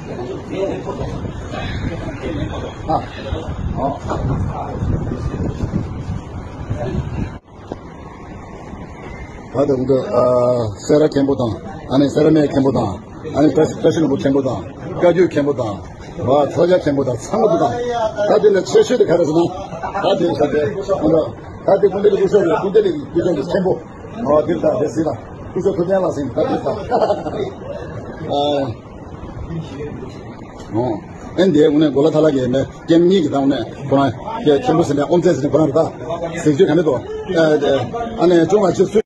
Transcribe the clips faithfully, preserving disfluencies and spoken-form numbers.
ཨ། ཨོ། ད་དུང་འདི་ཨ་སེ་ར་མཁན་པོ་དང་། ཨ་ནི་སེ་ར་སྨད་མཁན་པོ་དང་། ཨ་ནི་བཀྲ་བཀྲ་ཤིས་ལྷུན་པོ་མཁན་པོ་དང་། བཀའ་བརྒྱུད་མཁན་པོ་དང་། བ་ཚོ་རྒྱལ་མཁན་པོ་དང་། ཚང་མ་འདུག་དང་། ད་དེ་ལས་ཆེ་ཤོས་དེ་ག་རེ་ཟེར་ན། ད་དེ་ཟེར་ཏེ་ཨ་ནི་ད་དེ་སྐུ་མདུན་ལ་སྐུ་ཞབས་རེད། སྐུ་མདུན་ལ་སྐུ་ཞབས་རེད། མཁན་པོ། ཨོ་འདིར་ད་དེ་སྲིད་ལ་སྐུ་ཞབས་ཐུབ་བསྟན་ལགས་ཟེར། ད་འདིར་ད། ཨ། ཨོ། ཨེ་འདི་དངོས་གནས་གོ་ལ་ཐ་ལ་གི་མེ་ཀེམ་གཉིས་ཀྱི་ད་དངོས་གནས་ཁོ་རང་གི་མཁན་པོ་ཟེར་ནས་ཨོམ་ཙེ་ཟེར་ནས་ཁོ་རང་རེད་ད། གཟིགས་བརྗོད་ག་འདྲ་འདུག་ཨེ་ཨེ་ཨ་ནི་ཅུང་ལ་ཅི་སུ།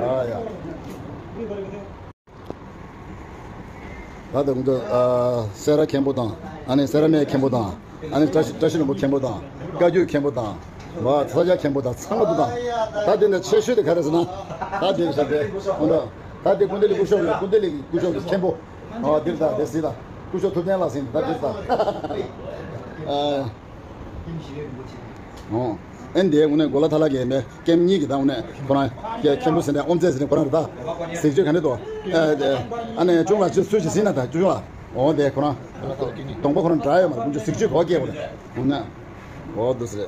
ཨ་ཡ། ད་དུང་འདི་ཨ་སེ་ར་མཁན་པོ་དང་། ཨ་ནི་སེ་ར་སྨད་མཁན་པོ་དང་། ཨ་ནི་བཀྲ་ཤིས་བཀྲ་ཤིས་ལྷུན་པོ་མཁན་པོ་དང་། བཀའ་བརྒྱུད་མཁན་པོ་དང་། བ་ཚོ་རྒྱལ་མཁན་པོ་དང་། ཚང་མ་འདུག་དང་། ད་དེ་ནས་ཆེ་ཤོས་དེ་ག་རེ་ཟེར་ན། ད་དེ་ཟེར་ཏེ་ཨོ་འདྲ། ད་དེ་སྐུ་མདུན་ལ་སྐུ་ཞབས་རེད། སྐུ་མདུན་ལ་སྐུ་ཞབས་རེད། མཁན་པོ། ཨ་འདིར་ད་དེ་སྲིད་ད་སྐུ་ཞབས་ཐུབ་བསྟན་ལགས་ཟེར། ད་འདིར་ད། ཨ། ཨོ། ཨེ་འདི་དངོས་གནས་གོ་ལ་ཐ་ལ་གི་མེ་ཀེམ་གཉིས་ཀྱི་ད་དངོས་གནས་ཁོ་རང་གི་མཁན་པོ་ཟེར་ནས་ཨོམ་ཙེ་ཟེར་ནས་ཁོ་རང་རེད་ད། གཟིགས་བརྗོད་ག་འདྲ་འདུག་ཨེ་ཨ་ནི་ཅུང་ལ་ཅི་སུ་ཅི་ཟིན་ན་ད་ཅུང་ལ། ཨོ་དེ་ཁོ་རང་གདོང་པ་ཁོ་རང་འདྲ་ཡོད་མ་རེད། ཁོང་ཚོ་གཟིགས་བརྗོད་གོ་སྐྱེས་པ་རེད། འོ་ན། ཨོ་འདུག་སེ།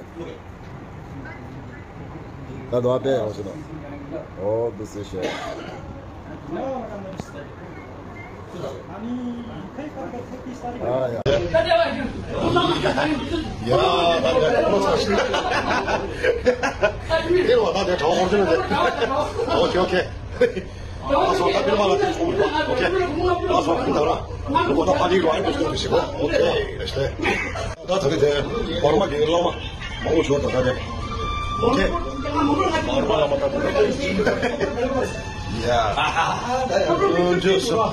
ད་དུང་ཨ་ཕས་འོ་ཟེར་དང་། ཨོ་འདུག་སེ་ཤོད། ཨ་ཡ། ཡ་ད་ད་ད་ད་ད། ཨོ་ཁེ་ཨོ་ཁེ། ཨ་སོ་ད་པིར་མ་ལ་དེ་ཚོ་མི་འདུག་ཨོ་ཁེ། ཨ་སོ་ཁུ་ད་ར། ཨ་སོ་ཁུ་ད་ར། ལུག་ད་ཕ་ནི་རུ་ཨ་ནི་འདུག་ཞིག་ཨོ་ཁེ། རེ་ཤ་ད་ད་གི་དེ་བར་མ་གི་བླ་མ་མང་པོ་ཞོར་ད་ད་རེ། ཨོ་ཁེ། བར་མ་བླ་མ་ད་ད་ད། ཡ། ཨོ་ཇོ་སོ།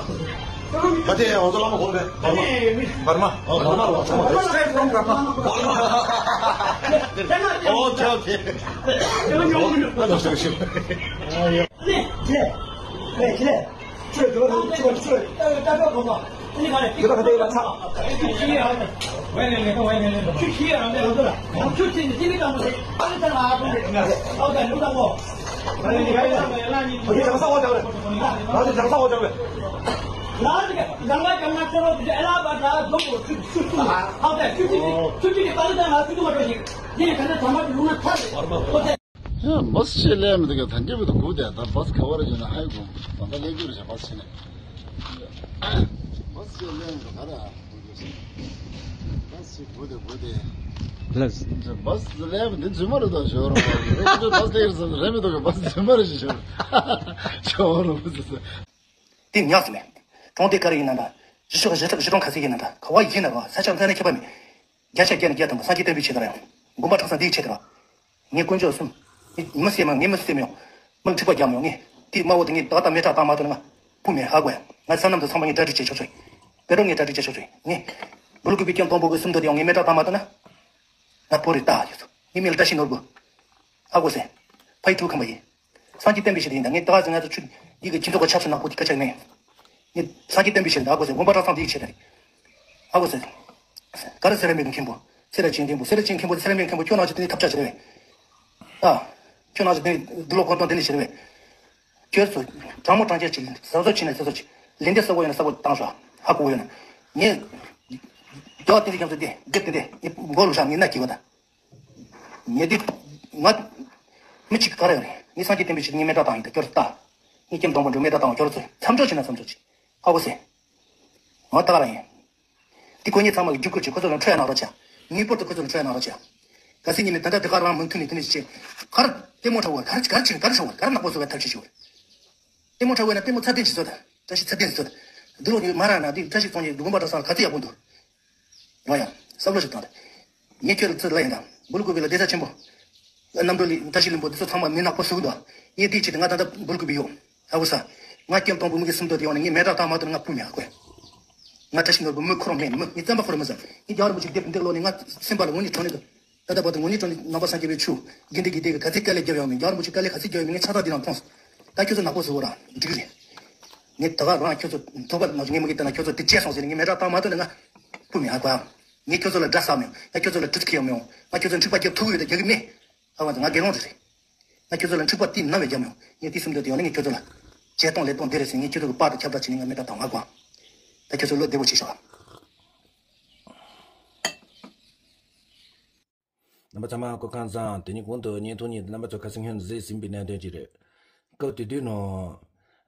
ད་དེ་ཡང་ང་ཚོ་བླ་མ་གོ་རེད། བར་མ། བར་མ། ཨོ་བར་མ་ལ་ཚང་མ་རེད། ཨོ་ཁེ་ཨོ་ཁེ། ཨོ་ཁེ་ཨོ་ཁེ། ཡ་བཱས་ཅིག་སླེབས་མི་འདུག་ག་ད་འགྱུར་བ་དུ་སྒུག་བསྡད། ད་བཱས་ག་བ་རེད་ཟེར་ན་ཧའི་གོ། ད་ལྟ་སླེབས་རྒྱུ་རེད་བྱ་བཱས་ཕྱིན་ནས། བཱས་ཅིག་སླེབས་མི་འདུག་ག་ར། བཱས་ཅིག་སྒུག་བསྡད་སྒུག་བསྡད། ལགས། བཱས་སླེབས་མི་འདི་རྫུན་མ་རེད་དོ་ཞོར་རོ། རེད་མི་འདུག་བཱས་སླེབས་རེད་མི་འདུག་ག་བཱས་རྫུན་མ་རེད་ཞོར་ཞོར་རོ། དེ་ཉག་ཟིན་མེད། གྲོང་སྡེ་ཀ་ར་ཡིན་ན་འདྲ། གཞིས་ཆགས་གཞིས་ཆགས་གཞིས་གྲོང་ཁ་ཤས་ཡིན་ན་འདྲ། ག་བ་ཡིན་ན་རོ། ས་ཆ་མཚན་ན་ཁྱད་པར་མེད། བརྒྱ་ཆ་བརྒྱ་ནས་བརྒྱ་ཐམ་པ་སངས་རྒྱས་བསྟན་པའི་ཆེད་དུ་ར་ཡང་། དགོན་པ་གྲྭ་ཚང་འདིའི་ཆེད་དུ་ར། ངས་དཀོན་མཆོག་གསུམ། ངས་མི་སེམས་མ་ངས་མི་སེམས་མྱོང་། མི་འཁྲིག་པ་རྒྱག་མྱོང་ངས། དེའི་དམར་བོ་དེ་ངས་ད་ལྟ་མེ་སྲེག་བཏང་མ་ཐུབ་ན་ང་། བུ་མེད་ཧ་གོ་ཡ། ང་ས་ནམ་དུ་ཚང་མ་ངས་གྲ་སྒྲིག་བྱེད་ཆོག་ཆོག་བེ་རོ་ངས་གྲ་སྒྲིག་བྱེད་ཆོག་ཆོག་ངས། འབུ་ལུ་གུ་པའི་སྐྱོན་གཏོང་པོ་གི་སུམ་མདོ་དེ་ཡང་ངས་མེ་སྲེག་བཏང་མ་ཐུབ་ན། ང་བོ་རེ་ལྟ་ཡོད་ཚོ། ངས་མེ་ལ་བཀྲ་ཤིས་ནོར་བུ། ཧ་གོ་སེ། ཕ་ཡི་ཕྲུ་ཁམས་པ་ཡིན། སངས་རྒྱས་བསྟན་པའི་ཞིག་ཡིན་ད་ངས་ད་ག་ཟེར་ང་ཚོ་ཆུ་ཡི་གེ་ཁྱིམ་ཚོགས་ཀྱི་ཆབ་སྲིད་ནག་པོ་དེ་སྐད་ཆ་ཡིན། ངས་སངས་རྒྱས་བསྟན་པའི་ཞིག་ད་ག་ཟེར་དགོན་པ་གྲྭ་ཚང་དེའི་ཆེད་དུ་རེད། ཨ་གོ་ཟེར། ག་རེ་སེ་ར་སྨད་ཀྱི་མཁན་པོ། སེ་ར་ཅན་མཁན་པོ་སེ་ར་ཅན་མཁན་པོ་སེ་ར་སྨད་མཁན་པོ་ཁྱོད་ནང་ཆུ་དེ་ནས་ཐབས་ཆག་ཆེ་རེད། ཨ། ཁྱོད་ནང་ཆུ་དེ་ནས་འདུ་ལོག་གོ་སྟོང་དེ་ནས་ཆེ་རེད། ཁྱོད་ཚོ། དྲང་མོ་དྲང་རྐྱང་ཅིག་ཟ་ཟོ་ཆེ་ནས་ཟ་ཟོ་ཆེ། ལན་འདེབས་ས་བོ་ཡོད་ན་ས་བོ་བཏང་ཤོག་ཧ་གོ་ཡོད་ན། ངས། རྒྱ་བ་དེ་ཚོ་ཁྱོད་ཚོ་དེ་འདེབས་དེ་འདེབས་ངས་མགོ་ལུག་ཤག་ངས་མནའ་སྐྱེལ་བ་དང་། ངས་འདི། ང་། མི་གཅིག་ག་རེ་ཡོད་རེད། ངས་སངས་རྒྱས་བསྟན་པའི་ཆེད་དུ་ངས་མེ་སྲེག་བཏང་ཡིན་ད་སྐྱོར་ལྟ། ངས་ཀྱེ་སྟོང་པ་འགྲོ་མེ་སྲེག་བཏང་བ་སྐྱོར་ཚོད་མཚམས་འཇོག་བྱས་ན་མཚམས་འཇོག་བྱེད། ཧ་གོ་སེ། ང་ད་ག་རང་ཡིན། འདི་ཁོ་གཉིས་ཚང་མ་གི་རྒྱུག་སྐུར་བྱེད་ཁོ་ཚོ་ལ་འཕྲོད་ཡ་གནང་རོགས་བྱ། ངེས་པར་དུ་ཁོ་ཚོ་ལ་འཕྲོད་ཡ་གནང་རོགས་བྱ། གལ་སྲིད་ཉིན་མོ་ད་ལྟ་དེ་ག་རང་མུ་མཐུད་ནས་དེ་ནས་བྱེད། ག་རེ་ལྟད་མོ་འཁྲབ་བར་ག་རེ་ག་རེ་བྱེད་ག་རེ་འཁྲབ་བར་ག་རེ་ནག་པོ་བཟོ་བའི་ཐབས་ཤེས་ཞུ་བར། ལྟད་མོ་འཁྲབ་བས་ན་ལྟད་མོ་ཚད་ལྡན་ཞིག་བཟོ་དང་། བཀྲ་ཤིས་ཚད་ལྡན་ཞིག་བཟོ་དང་། འདི་ལོ་ནི་མ་རག་ན་འདི་བཀྲ་ཤིས་ཚོང་གི་དགོན་པ་གྲྭ་ཚང་ལ་ག་ཚོད་ཡག་པོ་འདུག་ང་ཡང་བསམ་བློ་ཞིག་བཏང་སྟེ། ངས་ཁྱོད་ལ་ཚུར་ལབ་ཡིན་དང་། འབུར་རྐོས་པའི་ལ་སྡེ་ཚན་ཆེན་པོ། རྣམ་གྲོལ་ལི་བཀྲ་ཤིས་ལྷུན་པོ་འདི་ཚོ་ཚང་མ་མི་ནག་པོ་བཟོ་གི་འདུག་ངས་འདིའི་ཆེད་དུ་ང་ད་ལྟ་འབུར་རྐོས་པའི་ཡོད། ཧ་གོ་ས། ང་ཀྱེ་སྟོང་པ་མི་གི་སུམ་མདོ་དེ་ཡོང་ནས་ངས་མེ་སྲེག་བཏང་མ་ཐུབ་ན་ང་སྤུ་མེད་ཧ་གོ་ཡ། ང་བཀྲ་ཤིས་ནོར་བུ་མི་ཁོ་རང་མེད་མི་ངས་རྩམ་པ་ཁོ་རང་མི་ཟ། ངས་རྒྱ་བར་མི་ཅིག་སྡེབ་འདེགས་ལོག་ནས་ང་སེམས་པ་ལ་དངོས་གནས་དྲང་གནས་ཀྱི། ད་ལྟ་བར་དུ་དངོས་གནས་དྲང་གནས་ནང་པ་སངས་རྒྱས་པའི་ཆོས་དགེ་འདུན་གྱི་སྡེ་གི་ག་ཚད་དཀའ་ལས་བརྒྱབ་ཡོང་མིན། རྒྱ་བར་མི་ཅིག་དཀའ་ལས་ག་ཚད་བརྒྱབ་ཡོང་མིན་ངས་ཕྱག་རྟགས་འདི་ནང་མཐོང་སོང་། ད་ཁྱོད་ཚོ་ནག་པོ་བཟོ་བོ་ར་འགྲིག་རེད། ངས་ད་ག་རང་ཁྱོད་ཚོ་ཐོག་པ་ནང་ངས་མ་གི་ལྟ་ན་ཁྱོད་ཚོ་དེ་བཅད་སོང་ཟེར་ནས་ངས་མེ་སྲེག་བཏང་མ་ཐུབ་ན་ང་སྤུ་མེད་ཧ་གོ་ཡ། ངས་ཁྱོད་ཚོ་ལ་དགྲ་བསགས་མི་ཡོང་། ང་ཁྱོད་ཚོ་ལ་གྲི་ཁེ་ཡོང་མི་ཡོང་། ང་ཁྱོད་ཚོ་འཁྲིག་པ་རྒྱབ་ཐུབ་ཀྱི་ཡོད་དང་རྒྱག་གི་མེད། ཧ་གོ་ང་དགེ་སློང་རེད་རེད། ང་ཁྱོད་ཚོ་ལ་འཁྲིག་པ་དེ་ནམ་ཡང་རྒྱབ་མྱོང་། ངས་དེ་སུམ་མདོ་དེ་ཡང་ནི་ངས་ཁྱོད་ཚོ་ལ། བྱེད་སྟངས་ལས་སྟངས་འདི་རེད་ཟེར། ངས་ཁྱོད་ཚོ་གི་པར་དང་ཁྱབ་བསྒྲགས་བྱས་ནས་ང་མི་འདྲ་དང་མ་གོ། ད་ཁྱོད་ཚོ་བློ་བདེ་པོ་བྱེད་ཤོག། རྣམ་པ་ཚང་མ་སྐུ་ཁམས་བཟང་། དེ་ནི་གོང་དུ་བརྙན་ཐུང་གཉིས་རྣམ་པ་ཚོ་ཁ་སང་ཁྱོན་གཟིགས་ཟིན་པའི་གནད་དོན་ཅིག་རེད། སྐབས་དེ་དུས་ནང་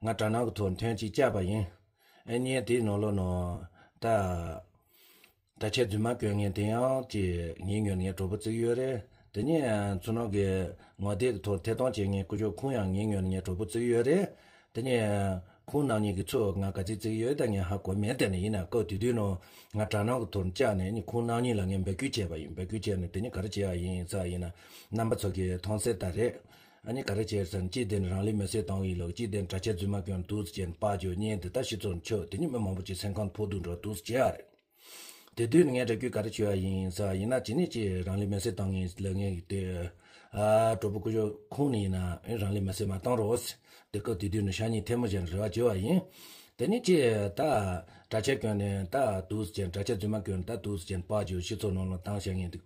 ང་དྲ་སྣང་གི་ཐོག་ཐེངས་གཅིག་བཅར་བ་ཡིན། ཨེ་བརྙན་དེའི་ནང་ལོགས་ནང་ད་གྲྭ་ཆས་རྫུན་མ་གྱོན་མཁན་དེ་ཡང་ཅིག་ངའི་ངོས་ནས་ངས་གྲོགས་པོ་བརྩི་གི་ཡོད་རེད། དེ་ནས་ཚུར་ནང་གི་ངོ་དེབ་ཀྱི་ཐོག་ཐད་གཏོང་བྱེད་མཁན་སྐུ་ཞབས་ཁོང་ཡང་ངའི་ངོས་ནས་ངས་གྲོགས་པོ་བརྩི་གི་ཡོད་རེད། དེ་ནས་ཁོང་རྣམ་གཉིས་ཀྱི་ཚུར་ང་ག་ཚོད་བརྩི་གི་ཡོད་ད་ངས་ཧ་གོ་མེད། དེ་ནས་ཡིན་ན་སྐབས་དེ་དུས་ནང་ང་དྲ་སྣང་གི་ཐོག་བཅར་ནས་ནི་ཁོང་རྣམ་གཉིས་ལ་ངས་འབོད་སྐུལ་བྱས་པ་ཡིན། འབོད་སྐུལ་བྱས་ནས་དེ་ནས་ག་རེ་བྱས་པ་ཡིན་ཟེར་བ་ཡིན་ན། རྣམ་པ་ཚོ་གིས་མཐོང་གསལ་ལྟར་རེད། ཨ་ནི་ག་རེ་བྱས་ཟེར་ན། གཅིག་དེ་ནི་རང་ལུས་མེར་སྲེག་བཏང་གི་ཡོད་ལུགས། གཅིག་དེ་ནི་གྲྭ་ཆས་རྫུན་མ་གྱོན་འདུག་ཟེར་བྱས་ནས་པར་བརྒྱབ། བརྙན་དེ་ད་ཕྱི་ཚོགས་ནས་ཁྱབ། དེ་ནས་མི་མང་པོ་ཅིག་སེམས་ཁམས་ཕོག་ཐུག་འགྲོ་འདུག་ཟེར་བྱས་པ་རེད། དེ་དུས་ནས་ངས་རེ་སྐུལ་ག་རེ་བྱས་པ་ཡིན་ཟེར་བ་ཡིན་ན། གཅིག་ནས་ཅིག་རང་ལུས་མེར་སྲེག་བཏང་མཁན་ལབ་མཁན་གྱི་དེ་ཨ་གྲོགས་པོ་སྐུ་ཞབས་ཁོང་ནས་ཡིན་ན་ཨེ་རང་ལུས་མེར་སྲེག་མ་བཏང་རོགས་ཟེར། དེ་སྐབས་དེ་དུས་ནས་ཤ་ཉེ་ཐལ་མོ་སྦྱར་ནས་རེ་བ་བྱས་པ་ཡིན། དེ་ནས་ཅིག་ད་གྲྭ་ཆས་གྱོན་ནས་ད་འདུག་ཟེར་བྱས་ནས། གྲྭ་ཆས་རྫུན་མ་གྱོན་ནས་ད་འདུག་ཟེར་བྱས་ནས་པར་བརྒྱབ། ཕྱི་ཚོགས་ནང་ལ་བཏང་བཞག་མཁན་དེ་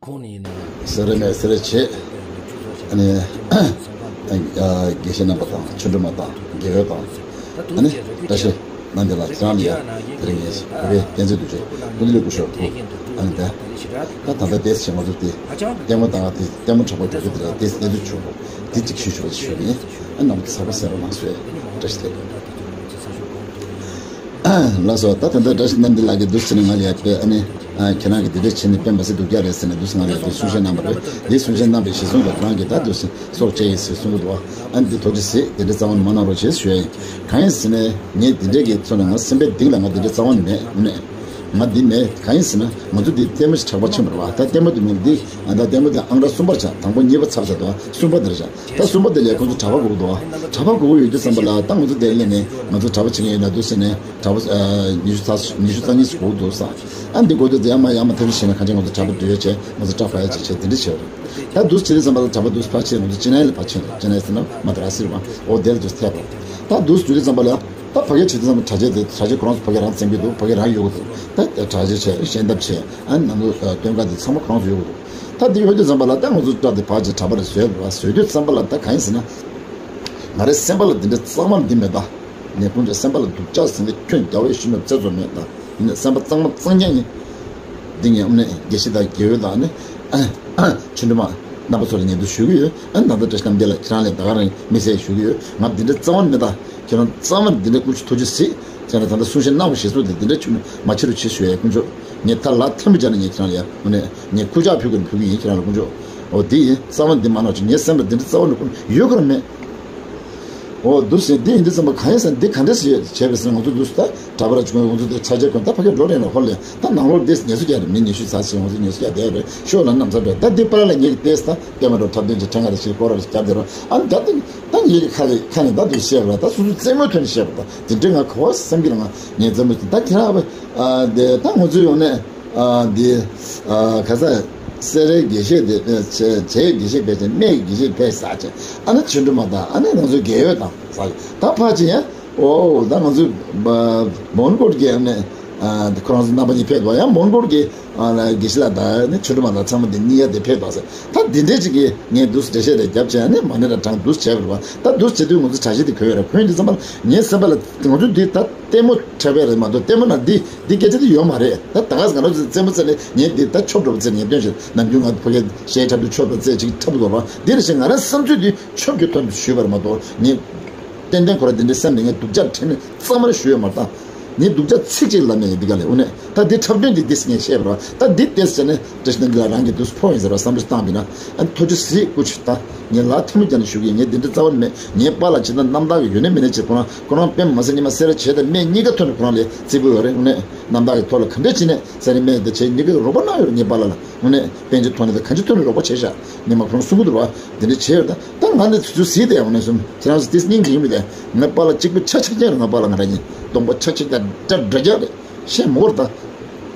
ཁོང་ནས་ཡིན་ན། ཟེར་རེ་མེད་ཟེར་རེ་བྱས། ཨ་ནི་དགེ་བཤེས་རྣམ་པ་དང་ཆོས་སྒྲོན་མ་དང་དགེ་འོས་དང་། ཨ་ནི་བཀྲ་ཤིས་རྣམ་རྒྱལ་ལགས། ཁྱེད་རང་ལ་ཡ་དེ་རིང་ངས་བོད་པའི་བསྟན་འཛིན་དུ་བྱོན་སྐུ་མདུན་ལ་སྐུ་ཞབས་ཐུགས། ཨ་ནི་ད་ད་ལྟ་བལྟས་ཚེ་ང་ཚོ་དེ་ལྟད་མོ་ལྟ་ག་དེ་ལྟད་མོ་དྲག་པོ་འགྲོ་གི་དེ་ལ་དེ་གནས་ཚུལ་བྱུང་བ་དེ་གཅིག་ཞུ་ཞུ་བ་ཞུ་གི་ཡིན། ཨ་ནི་ཚགས་པར་གསན་རོགས་གནང་ཞུ། བཀྲ་ཤིས་བདེ་ལེགས། ལགས་སོ། ད་ད་ལྟ་བཀྲ་ཤིས་རྣམ་རྒྱལ་ལགས་ཀྱིས་འདུག་ཟེར་ནས་ང་ལ་ཡ་དཔེ་ཨ་ནི་ཨ་ཁྱེད་རང་གིས་དེ་འདྲ་བྱས་ནས་དཔེ་མ་སྲིད་སྡུག་ཅག་རེད་ཟེར་ནས་འདུག་ཟེར་ང་ལ་ཡ་དེ་གསུང་བཤད་གནང་བ་རེད། དེ་གསུང་བཤད་གནང་བའི་གཞི་བཟུང་ལ་ཁྱེད་རང་གིས་ད་འདུག་ཟེར་སྲོག་བཅད་ཡིན་ཟེར་གསུང་གི་འདུག་ཨ་ནི་དེ་ཐུགས་རྗེ་གཟིགས། དེ་འདྲ་རྩ་བ་ནས་མ་གནང་རོགས་བྱེད་ཞུ་ཡ་ཡིན། གང་ཡིན་ཟེར་ནས་ངས་དེ་འདྲ་གི་ཚོ་ནས་ང་སེམས་པའི་གཏིང་ལ་ང་དེ་འདྲ་རྩ་བ་ནས་མེད། དངོས་གནས་ང་འདི་མེད། གང་ཡིན་ཟེར་ན་ང་ཚོ་འདི་ལྟད་མོ་ཞིག་གྲགས་པ་ཕྱིན་པ་རེད་བ། ད་ལྟད་མོ་དེ་མིན་འདི་ཨ་ད་ལྟད་མོ་དེ་ཨང་གྲངས་གསུམ་པར་ཆགས། དང་པོ་གཉིས་པ་ཚར་ཚར་འདུག་གསུམ་པ་འདིར་ཆགས། ད་གསུམ་པ་དེ་ལས་ཁོང་ཚོ་གྲྭ་པ་དགོས་ཀྱི་འདུག་གྲྭ་པ་དགོས་ཀྱི་ཡོད་དུས་ཙམ་པ་ལ་ད་ང་ཚོ་དེར་སླེབས་ནས་ང་ཚོ་གྲྭ་པ་བྱེད་མཁན་ཡོད་ན་འདུག་ཟེར་ནས་གྲྭ་པ་ཨ་ཉི་ཤུ་རྩ་ཉི་ཤུ་རྩ་གཉིས་ཤིག་དགོས་ཀྱི་འདུག་ཟེར། ཨ་འདི་དགོས་དུས་ཡར་མར་ཡར་མར་ཐབས་ཤེས་བྱས་ན་གང་ཅི་ང་ཚོ་གྲྭ་པ་འདུས་ཡོད་བྱས་ང་ཚོ་སྐྲག་པ་ཡ་ཅིག་བྱས་དེ་འདྲ་བྱས་རེད། ད་འདུག་བྱེད་དུས་ཙམ་པ་ལ་གྲྭ་པ་འདུག་ཕར་ཕྱིན། ང་ཚོ་ཅི་ན་ཡ་ལ་ཕར་ཕྱིན་རེད། ཅི་ན་ཡ་ཟེར་ན་མ་ད་ར་ཟེར་བ་འོ་དེར་འདུག་ཐད་པ། ད་འདུག་བྱེད་དུས་ཙམ་པ་ལ་ད་ཕ་གིར་བྱེད་དུས་ཙམ་པ་གྲྭ་ཆས་དེ་གྲྭ་ཆས་ཁོ་རང་ཚོ་ཕ་གིར་རང་བཙེམ་གྱི་འདུག་ཕ་གིར་རང་གཡུག་གི་འདུག་ད་གྲྭ་ཆས་བྱས་ཤེས་ལྡན་པ་བྱས་ཨ་ནང་ལོ་སྟོན་ཁ་དེ་ཚང་མ་ཁོ་རང་ཚོ་གཡུག་གི་འདུག་ད་འདི་ཡོད་དུས་ཙམ་པ་ལ་ད་ང་ཚོ་སྐྲག་དེ་ཕར་ཅིག་གྲྭ་པ་རེ་བཟོས་པ་བཟོས་དུས་ཙམ་པ་ལ་ད་གང་ཡིན་ཟེར་ན། ང་རའི་སེམས་པ་ལ་འདི་འདྲ་གཙང་མ་འདི་མེད་ད། ངས་ཁོང་ཚོའི་སེམས་པ་ལ་སྡུག་ཅག་ཟིན་ཏེ་ཁྱོན་རྒྱ་བོད་ཤི་ནོར་རྩེ་ཚོ་མེད་ད། ཡིན་ནའི་སེམས་པ་གཙང་མ་གཙང་རྐྱང་ཡིན། འདི་ངས་དངོས་གནས་དགེ་བཤེས་དང་དགེ་འོས་དང་ནི་ཆོས་འདུན་མ་རྣམ་པ་ཚོ་ལ་ཉན་དུ་ཞུ་གི་ཡོད། ཨ་ནི་ད་ལྟ་བཀྲ་ཤིས་རྣམ་རྒྱལ་ལགས་ཁྱེད་རང་ལས་ད་ག་རང་མི་ཟེར་ཞུ་གི་ཡོད། ང་འདི་འདྲ་རྩ་བ་ནས་མེད་ད། ཁྱེད་རང་རྩ་བ་ནས་འདི་འདྲ་སྐུ་མཁྱེན་ཐུགས་རྗེ་གཟིགས། ཁྱེད་རང་ད་ལྟ་གསུང་བཤད་གནང་བ་ཞེས་སོགས་དེ་འདི་འདྲ་ཆུ་མ་ཆེ་རུ་ཆེ་ཞུ་ཡས་དཀོན་མཆོག་ངས་ད་ལ་ཐེངས་མ་སྦྱར་ནས་ངས་ཁྱེད་རང་ལ་ཡ་དངོས་གནས་ངས་སྐུ་ཕྱག་ཕུལ་དགོས་ན་ཕུལ་གི་ཡིན། ཁྱེད་རང་ལ་དཀོན་མཆོག་འོ་འདི་ཡིན། རྩ་བ་འདི་མ་གནང་ཅིག་ངའི་སེམས་ལ་འདི་འདྲ་རྩ་བ་ནས་ཁོ་ཡོད་ཁར་མེད། འོ་འདུག་ཟེར་འདི་ཡིན་འདི་ཙམ་པ་གང་ཡིན་ཟེར་འདི་ག་འདྲ་ཞིག་བྱས་པས་ཟེར་ང་ཚོ་འདུག་ད་གྲྭ་པ་ར་ཅིག་ང་ཚོ་འདི་ཆ་རྒྱ་ཁོན་ད་ཕ་གི་འགྲོ་རེད་ལ་ཧོར་ལས་ད་ནང་ལོགས་འདི་ཉེས་གསོག་རྒྱག་རེད། མི་ཉི་ཤུ་ཙམ་ཞིག་ང་ཚོ་ཉེས་གསོག་རྒྱག་བསྡད་རེད། ཤོག་ལ་རྣམ་ཚ་འགྲོ་ད་འདི་པ་ལ་ངས་བལྟས་ད་ལྟད་མོ་འགྲོ་འཁྲབ་སྟོན་གྱི་ཕྲེང་བ་རེ་ཞིག་སྐོར་ར་ཞིག་བརྒྱབ་བསྡད་རོགས། ཨ་ནི་ད་ད་ད་ངེད་ཀྱི་ཁ་ལས་ཁ་ནས་ད་འདུག་བཤད་པ་ད་སོ་སོ་རྩེད་མོའི་ཐོག་ནས་བཤད་པ་ད་དེ་འདྲའི་ང་ག་བ་བསམ་གྱི་ལ་ང་ངས་རྩེད་མོ་ད་ཁྱེད་རང་ཨ་དེ་ད་ང་ཚོ་ཡོང་ནས། ཨ་འདི་ཨ་ག་ས་སེ་རའི་དགེ་བཤེས་དེ་བྱེས་དགེ་བཤེས་ཕེབས་ཏེ་སྨད་ཀྱི་དགེ་བཤེས་ཕེབས་ཟེར་བྱས། ཨ་ནི་ཆོས་སྒྲོན་མ་དང་ཨ་ནི་ང་ཚོའི་དགེ་འོས་དང་ཟེར་ད་ཕར་ཕྱིན་ཡང་འོ་ད་ང་ཚོའི་མོན་གྷོ་གི་ཨ་ནི་ཁོ་རང་ཚོ་རྣམ་པ་གཉིས་ཕེབས་འདུག་ཡང་མོན་གྷོ་གི་དགེ་བཤེས་ལགས་དང་ཨ་ནི་ཆོས་སྒྲོན་མ་དང་ཚང་མ་དེ་གཉིས་ཡ་དེ་ཕེབས་འདུག་ཟེར། ད་འདི་འདྲས་ཅིག་གིས་ངས་འདུག་འགྲེལ་བཤད་རེ་བརྒྱབ་བྱས་ཨ་ནི་མ་ཎི་ར་བགྲངས་འདུག་བྱས་པ་རེད་བ། ད་འདུག་བྱེད་དུས་ང་ཚོ་གྲྭ་ཆས་དེ་གོན་ཡོད་རེད། གོན་དུས་ཙམ་པ་ལ་ངའི་སེམས་པ་ལ་ང་ཚོ་འདི་ད། ལྟད་མོ་འཁྲབ་པ་རེད་མ་གཏོགས་ལྟད་མོ་ནང་འདི་འདི་སྐད་ཆ་འདི་ཡོད་མ་རེད། ད་ད་ག་ང་རང་ཚོ་རྩེད་མོ་རྩེ་ནས་ངས་འདི་ད་ཆོབ་འགྲོ་བ་རྩེ་ངས་སྟོན་ཞིག་ནམ་རྒྱུན་ང་ཕ་གིར་གཞས་འཁྲབ་དུས་ཆོབ་འགྲོ་རྩེ་ཅིག་འཁྲབ་དགོས་པ་འདི་རེད་ཞེས་ང་རང་བསམ་ཚུལ་འདི་ཆོབ་ཀྱི་དོན་དུ་ཞུས་པར་མ་གཏོགས་ངས་ཏན་ཏན་ཁོ་རང་འདི་འདྲའི་སེམས་ནས་ངས་སྡུག་ཅག་དྲན་ནས་རྩ་མར་ཞུས་ཡོད་མ་རེད། ད་ངས་སྡུག་ཅག་ཚིག་གཅིག་ལབ་མེད་ངས་འདི་ག་ལས་འོ་ནས་ད་འདི་འཁྲབ་སྟོན་འདི་འདི་ངས་བཤད་པ་རེད། ད་འདི་ལྟས་ཟེར་ནས་བཀྲ་ཤིས་རྣམ་རྒྱལ་ལགས་རང་གི་འདུག་ཕོ་ཡིན་ཟེར་བ་བསམ་བློ་བཏང་པས་ན་ཨ་ཐུགས་རྗེ་གཟིགས་སྐུ་མཁྱེན། ད་ངས་ལ་ཐུ་མི་རྒྱ་ནས་ཞུ་གི་ཡིན། ངས་འདི་འདྲ་རྩ་བ་ནས་མེད། ངའི་པཱ་ལགས་ཇི་ལྟར་རྣམ་དག་གི་ཡོད་ནི་མེད་ནི་ཅིག་ཁོ་རང་ཁོ་རང་དཔེ་མ་སྲིད་ཉི་མ་སེ་ར་བྱེས་དང་སྨད་གཉིས་ཀ་ཐོག་ནས་ཁོ་རང་ལ་བརྩི་བཀུར་ཡོད་རེད། དངོས་གནས་རྣམ་དག་གི་ཐོག་ལ་ག་འདྲས་བྱས་ནས་སེ་ར་སྨད་དང་བྱེས་གཉིས་ཀ་རོགས་པ་གནང་ཡོད་རེད། ངའི་པཱ་ལགས་ལ་དངོས་གནས་དཔལ་འབྱོར་ཐོག་ནས་དང་ག་འདྲས་ཐོག་ནས་རོགས་པ་བྱས་ཤག་ཉི་མ་ཁོ་རང་གསུང་གི་འདུག་བ། འདི་འདྲ་བྱས་ཡོད། ད་ད་ང་ནི་དུས་ཚོད་གཟིགས་ཏེ་ཡོང་ནས་སོང་། ཁྱེད་རང་ཚོ་ཏིས་སྙིང་རྗེ་ཡིན་མི་དེ་ངའི་པཱ་ལགས་གཅིག་པུ་ཆ་ཆ་རྐྱང་རེད། ངའི་པཱ་ལགས་ང་རང་གཉིས་གདོང་པ་ཆ་ཆ་རྐྱང་འདྲ་འདྲ་རྐྱང་རེད། ཤེས་མ་དགོས་རེད་ད།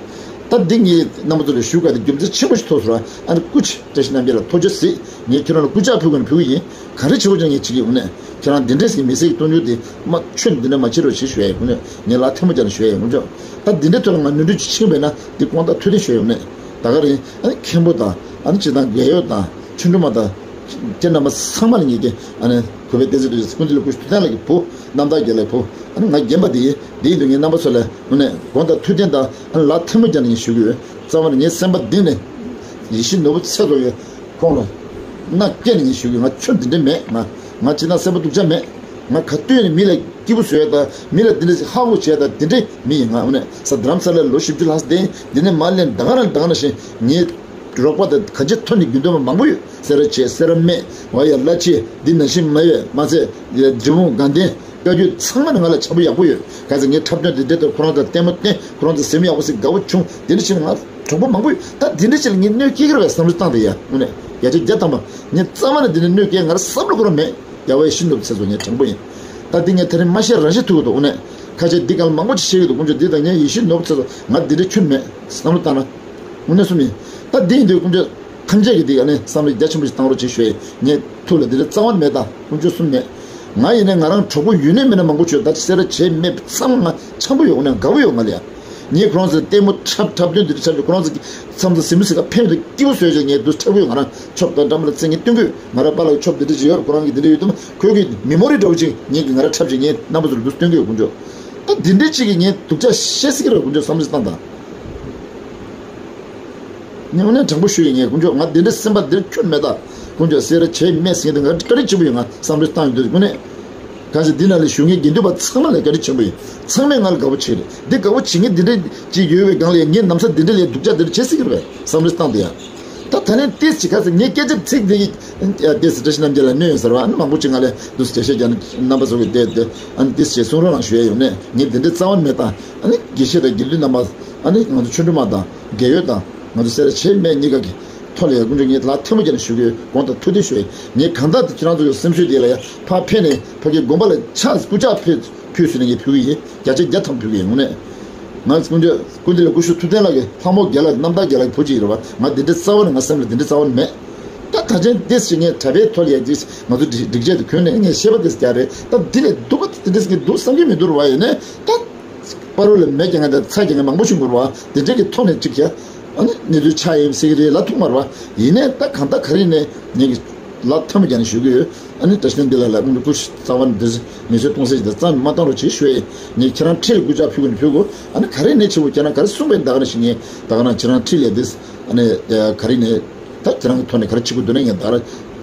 ད་འདི་ངས་རྣམ་པ་ཚོ་ལ་ཞུ་ག་དེ་རྒྱུ་མཚན་ཆེན་པོ་ཞིག་ཐོགས་སོང་ར། ཨ་ནི་སྐུ་མཁྱེན་བཀྲ་ཤིས་རྣམ་རྒྱལ་ལགས་ཐུགས་རྗེ་གཟིགས། ངས་ཁྱེད་རང་ལ་སྐུ་ཕྱག་ཕུལ་དགོས་ན་ཕུལ་གི་ཡིན། ག་རེ་བྱེད་དགོས་ཀྱང་ངས་བྱེད་ཀྱི་ཡོད་ནས། ཁྱེད་རང་འདི་འདྲས་ཀྱི་མི་ཚེ་གི་སྟོང་རྒྱུ་དེ་མ་ཆོས་འདི་འདྲ་མ་བྱེད་རོགས་ཞེས་ཞུ་ཡ་ཡིན་ནས། ངས་ལ་ཐལ་མོ་སྦྱར་ནས་ཞུ་ཡ་ཡིན་ནོ། ད་འདི་འདྲའི་ཐོག་ལ་ང་ནོར་འཁྲུལ་ཅིག་ཕྱིན་པས་ན་འདི་དགོངས་དག་ཐུགས་བདེན་ཞུ་ཡ་ཡིན་ནས། ད་ག་རེད། ཨ་ནི་མཁན་པོ་དང་ཨ་ནི་སྤྱིར་བཏང་རྒས་ཡོལ་དང་ཆོས་སྒྲོན་མ་དང་ ཁྱེད་རྣམ་པ་ཚང་མ་ལ་ངེད་ཀྱི་ཨ་ནི་གུས་པའི་བསྟན་འཛིན་རྡོ་རྗེ་སྐུ་མདུན་ལ་སྐུ་ཞབས་ཐུབ་བསྟན་ལགས་ཀྱི་བུ་རྣམ་ཐར་རྒྱལ་ལགས་བུ་ཨ་ནི་ང་རྒན་པ་དེ་ཡིན། དེ་ཡིན་དུས་ངས་རྣམ་པ་ཚོ་ལ་དངོས་གནས་དགོངས་དག་ཐུགས་བདེན་དང་ཨ་ནི་ལག་ཐལ་མོ་སྦྱར་ནས་ངས་ཞུ་གི་ཡོད། རྩ་བ་ནས་ངའི་སེམས་པ་གཏིང་ནས་ཡེ་ཤེས་ནོར་བུ་ཚེ་རྫོགས་ཡོད་ཁོང་ལ་མནའ་སྐྱེལ་ནས་ངས་ཞུ་གི་ཡོད། ང་ཁྱོད་འདི་འདྲ་མེད། ང་ང་ཅི་ན་སེམས་པ་སྡུག་ཅག་མེད། ང་ག་དུས་ནས་མི་ལ་སྐྱིད་པོ་བཟོ་ཡ་དང་མི་ལ་འདི་འདྲ་ཞིག་ཧ་གོ་བྱས་དང་འདི་འདྲའི་མི་ཡིན། ང་དངོས་གནས་ས་རྡ་རམ་ས་ལ་ལོ་བཞི་བཅུ་ལྷག་ཙམ་བསྡད། འདི་ནས་མར་སླེབས་ད་ག་རང་ད་ག་ནང་བཞིན་ངའི་རོགས་པ་དང་གང་ཅི་ཐོན་ནས་རྒྱུན་གཏོང་བ་མང་པོ་ཡོད། སེ་ར་བྱེས་སེ་ར་སྨད་བ་ཡ་བླ་ཆེ་འདི་ནང་བཞིན་མ་ཡོད་མ་ཚད་འབྲི་གུང་དགའ་ལྡན་བཀའ་བརྒྱུད་ཚང་མ་ནས་ང་ལ་འཆམ་པོ་ཡག་པོ་ཡོད། ག་ཚོད་ངའི་འཁྲབ་སྟོན་དེ་འདྲ་དང་ཁོ་རང་དང་ལྟད་མོ་བསྟན་ཁོ་རང་ཚོ་སེམས་ཡག་པོ་ཞིག་དགའ་པོ་བྱུང་དེ་འདྲ་བྱས་ན་ང་གྲོགས་པོ་མང་པོ་ཡོད། ད་དེ་འདྲ་ཞིག་ལ་ངས་གནོད་སྐྱེལ་གྱི་རེད་བསམ་བློ་བཏང་དེ་ཡ་དངོས་གནས་བརྒྱ་ཆ་བརྒྱ་ཐམ་པ་ངས་རྩ་བ་ནས་དེ་འདྲ་གནོད་སྐྱེལ་ང་རང་བསམ་བློ་ཁོ་རང་མེད། རྒྱལ་བ་ཡེ་ཤེས་ནོར་བུ་ཚེ་རྫོགས་ངས་དྲང་པོ་ཡིན། ད་འདི་ངས་ད་རིང་མ་བཤད་རང་བཤད་ཐུབ་ཀྱི་འདུག་དངོས་གནས་ཁ་ཆེ་འདི་གང་ལ་མང་པོ་ཅིག་བཤད་ཀྱི་འདུག་དཀོན་མཆོག་འདི་དང་ངས་ཡེ་ཤེས་ནོར་བུ་ཚེ་རྫོགས་ང་འདི་འདྲ་ཁྱོན་མེད་བསམ་བློ་བཏང་ན། དངོས་གནས་གསུངས་ཡིན། ད་འདི་ཡིན་དུས་དཀོན་མཆོག་ཐམས་ཅད་ཀྱིས་འདི་ག་ནས་བསམ་བློ་རྒྱ་ཆེན་པོ་ཞིག་བཏང་རོགས་བྱེད་ཞུ་ཡས་ངས་ཐུགས་ལ་འདི་འདྲ་རྩ་བ་ནས་མེད། ད་དཀོན་མཆོག་གསུམ་མེད། ང་ཡིན་ནས་ང་རང་གྲོགས་པོ་ཡོད་ནས་མེད་ན་མང་པོ་བྱོས། ད་ཅི་སེ་ར་བྱེས་སྨད་ཚང་མ་ང་འཆམ་པོ་ཡོད། དངོས་གནས་དགའ་པོ་ཡོད་ང་ལ་ཡ། ངས་ཁོ་རང་ཚོའི་ལྟད་མོ་འཁྲབ་འཁྲབ་སྟོན་འདི་འདྲ་འཁྲབ་ཀྱི་ཁོ་རང་ཚོ་མཚམས་མཚམས་ཟིན་མི་ཟིན་ག་ཕན་ཡོད་དུ་སྐྱིད་པོ་བཟོས་བྱས་ངས་འདུག་འཁྲབ་ཀྱི་ཡོད། ང་རང་ཆོབ་དང་འདྲ་མ་ལ་བརྩི་ངས་སྟོན་གྱི་ཡོད། ང་རང་པཱ་ལགས་ཆོབ་འདི་འདྲ་ཅིག་ཡོད་རེད། ཁོ་རང་གིས་འདི་འདྲ་ཡོད་དུ་མ་ཁོས་ཀྱི་མི་མོ་རི་འདྲ་བོ་ཅིག་ངས་ཀྱི་ང་རང་འཁྲབ་བྱས་ངས་རྣམ་པ་ཚོར་འདུག་སྟོན་གྱི་ཡོད། དཀོན་མཆོག་ད་འདི་འདྲའི་ཅིག་གིས་ངས་སྡུག་ཅག་བཤད་སྲིད་ཀྱི་རེད། དཀོན་མཆོག་བསམ་བློ་བཏང་དང་། ངས་དངོས་གནས་དྲང་པོ་ཞུ་ཡི། ངས་དཀོན་མཆོག་ང་འདི་འདྲའི་སེམས་པ་འདིར་ཁྱོན་མེད་ད། དཀོན་མཆོག་སེ་ར་བྱེས་སྨད་ཟེར་མཁན་དེ་ང་བཀའ་དྲིན་ཆེན་པོ་ཡིན། ང་བསམ་བློ་བཏང་ཡོང་དུས་དངོས་གནས། གང་ཞིག་འདི་ནང་ལ་བཞུགས་མཁན་དགེ་འདུན་པ་ཚང་མ་ལ་བཀའ་དྲིན་ཆེན་པོ་ཡིན། ཚང་མས་ང་ལ་དགའ་པོ་བྱེད་རེད། འདི་དགའ་པོ་བྱེད་མཁན་འདི་འདྲ་ཅིག་ཡོད་པའི་སྒང་ལ་ཡང་ངས་ནམ་ས་འདི་འདྲ་ལས་སྡུག་ཅག་འདི་འདྲ་བྱེད་སྲིད་ཀྱི་རེད་པས་བསམ་བློ་བཏང་དུས་ཡང་། ད་ད་ལན་ཏིས་ཅིག་ག་ཚོད་ངས་སྐད་ཆ་ཚིག་འདི་གི་ཏིས་བཀྲ་ཤིས་རྣམ་རྒྱལ་ལ་གནོད་ཡོད་ཟེར་བ་ཨ་ནི་མང་པོ་ཅིག་ང་ལ་འདུག་སེ་འགྲེལ་བཤད་རྒྱག་ནས་རྣམ་པ་ཚོ་གི་བལྟས་ཏེ་ཨ་ནི་ཏིས་ཅིག་གསུང་རོགས་གནང་ཞུ་ཡ་ཡོང་ནས་ངས་འདི་འདྲའི་རྩ་བ་ནས་མེད་ད། ཨ་ནི་དགེ་བཤེས་དང་དགེ་འདུན་རྣམ་པ། ཨ་ནི་ང་ཚོ་ཆོས་སྒྲོན་མ་དང་རྒས་ཡོལ་དང་ང་ཚོ་སེ་ར་བྱེས་སྨད་གཉིས་ཀ་གི་ཐོག་ལ་ཡང་དཀོན་མཆོག་ངས་ལག་ཐལ་མོ་སྦྱར་ནས་ཞུ་གི་ཡོད། དགོངས་དག་ཐུགས་བདེ་ཞུ་ཡ་ཡིན། ངས་གང་ལྟར་དུ་ཁྱེད་རང་ཚོ་གི་སེམས་ཤུགས་དེ་ལ་ཡང་ཕར་ཕེབས་ནས་ཕ་གི་དགོན་པ་ལ་ཕྱག་སྐུ་ཕྱག་ཕུལ་ཕུལ་ཟེར་ནས་ངས་ཕུལ་གི་ཡིན། བརྒྱ་ཆ་བརྒྱ་ཐམ་ཕུལ་གི་ཡིན། དངོས་གནས་ང་ཚོ་དཀོན་མཆོག་སྐུ་མདུན་ལ་སྐུ་ཞབས་ཐུབ་བསྟན་ལགས་ཀྱི་ལྷ་མོ་རྒན་ལགས་རྣམ་དག་རྒན་ལགས་ཀྱི་བུ་གཅིག་ཡིན་རེད་བ། ང་འདི་འདྲའི་རྩ་བ་ནས་ང་སེམས་ལ་འདི་འདྲའི་རྩ་བ་ནས་མེད། ད་ད་ཅན་ཏིས་ཅིག་ངས་གྲྭ་པའི་ཐོག་ལ་ཡ་ཅིག་ང་ཚོ་སྒྲིག་སྒྲིག་ཆས་དེ་གྱོན་ནས་ངས་བཤད་པ་ཏིས་རྒྱག་རེད། ད་འདི་ལས་སྡུག་པ་དེ་འདྲ་ཞིག་འདུག་བསམ་གྱི་མི་འདུག་ར་བ། ཡིན་ནའི་ད་བར་དུ་ལ་མེ་རྒྱག་མཁན་དང་ཚྭ་རྒྱག་མཁན་མང་པོ་ཞིག་འགོར་བ་དེ་འདྲ་གི་ཐོག་ནས་ཅིག་ཡ་ཨ་ནི་གནས་ཚུལ་ཆགས་ཡིན་ཟེར་གྱི་རེད་ལབ་ཐུབ་མ་རེད་བ། ཡིན་ནའི་ད་གང་ལྟར་ག་རེ་ཡིན་ནའི་ངེད་ཀྱི་ལག་ཐལ་མོ་སྦྱར་ནས་ཞུ་གི་ཡོད། ཨ་ནི་བཀྲ་ཤིས་བསྟན་འཛིན་ལགས་ལ་སྔོན་འགྲོ་སྐུ་རྩ་བ་ནས་འདི་མི་ཚེ་གཏོང་ས་ཞིག་དང་རྩ་ནས་མ་བཏང་རོགས་བྱེད་ཞུ་ཡ་ཡིན། ངས་ཁྱེད་རང་འཁྲིས་ལ་སྐུ་ཕྱག་ཕུལ་གོ་ནས་ཕུལ་གོ། ཨ་ནི་ག་རེ་ནས་བྱེད་དགོས་ཁྱེད་རང་ག་རེ་གསུངས་པའི་ད་ག་ནང་བཞིན་ངས་ད་ག་རང་ཁྱེད་རང་འཁྲིས་ལ་འདི་ཨ་ནི་ག་རེ་ནས། ད་ཁྱེད་རང་གི་ཐོག་ནས་ག་རེ་བྱེད་དགོས་འདུག་ན་ངས་ད་ར་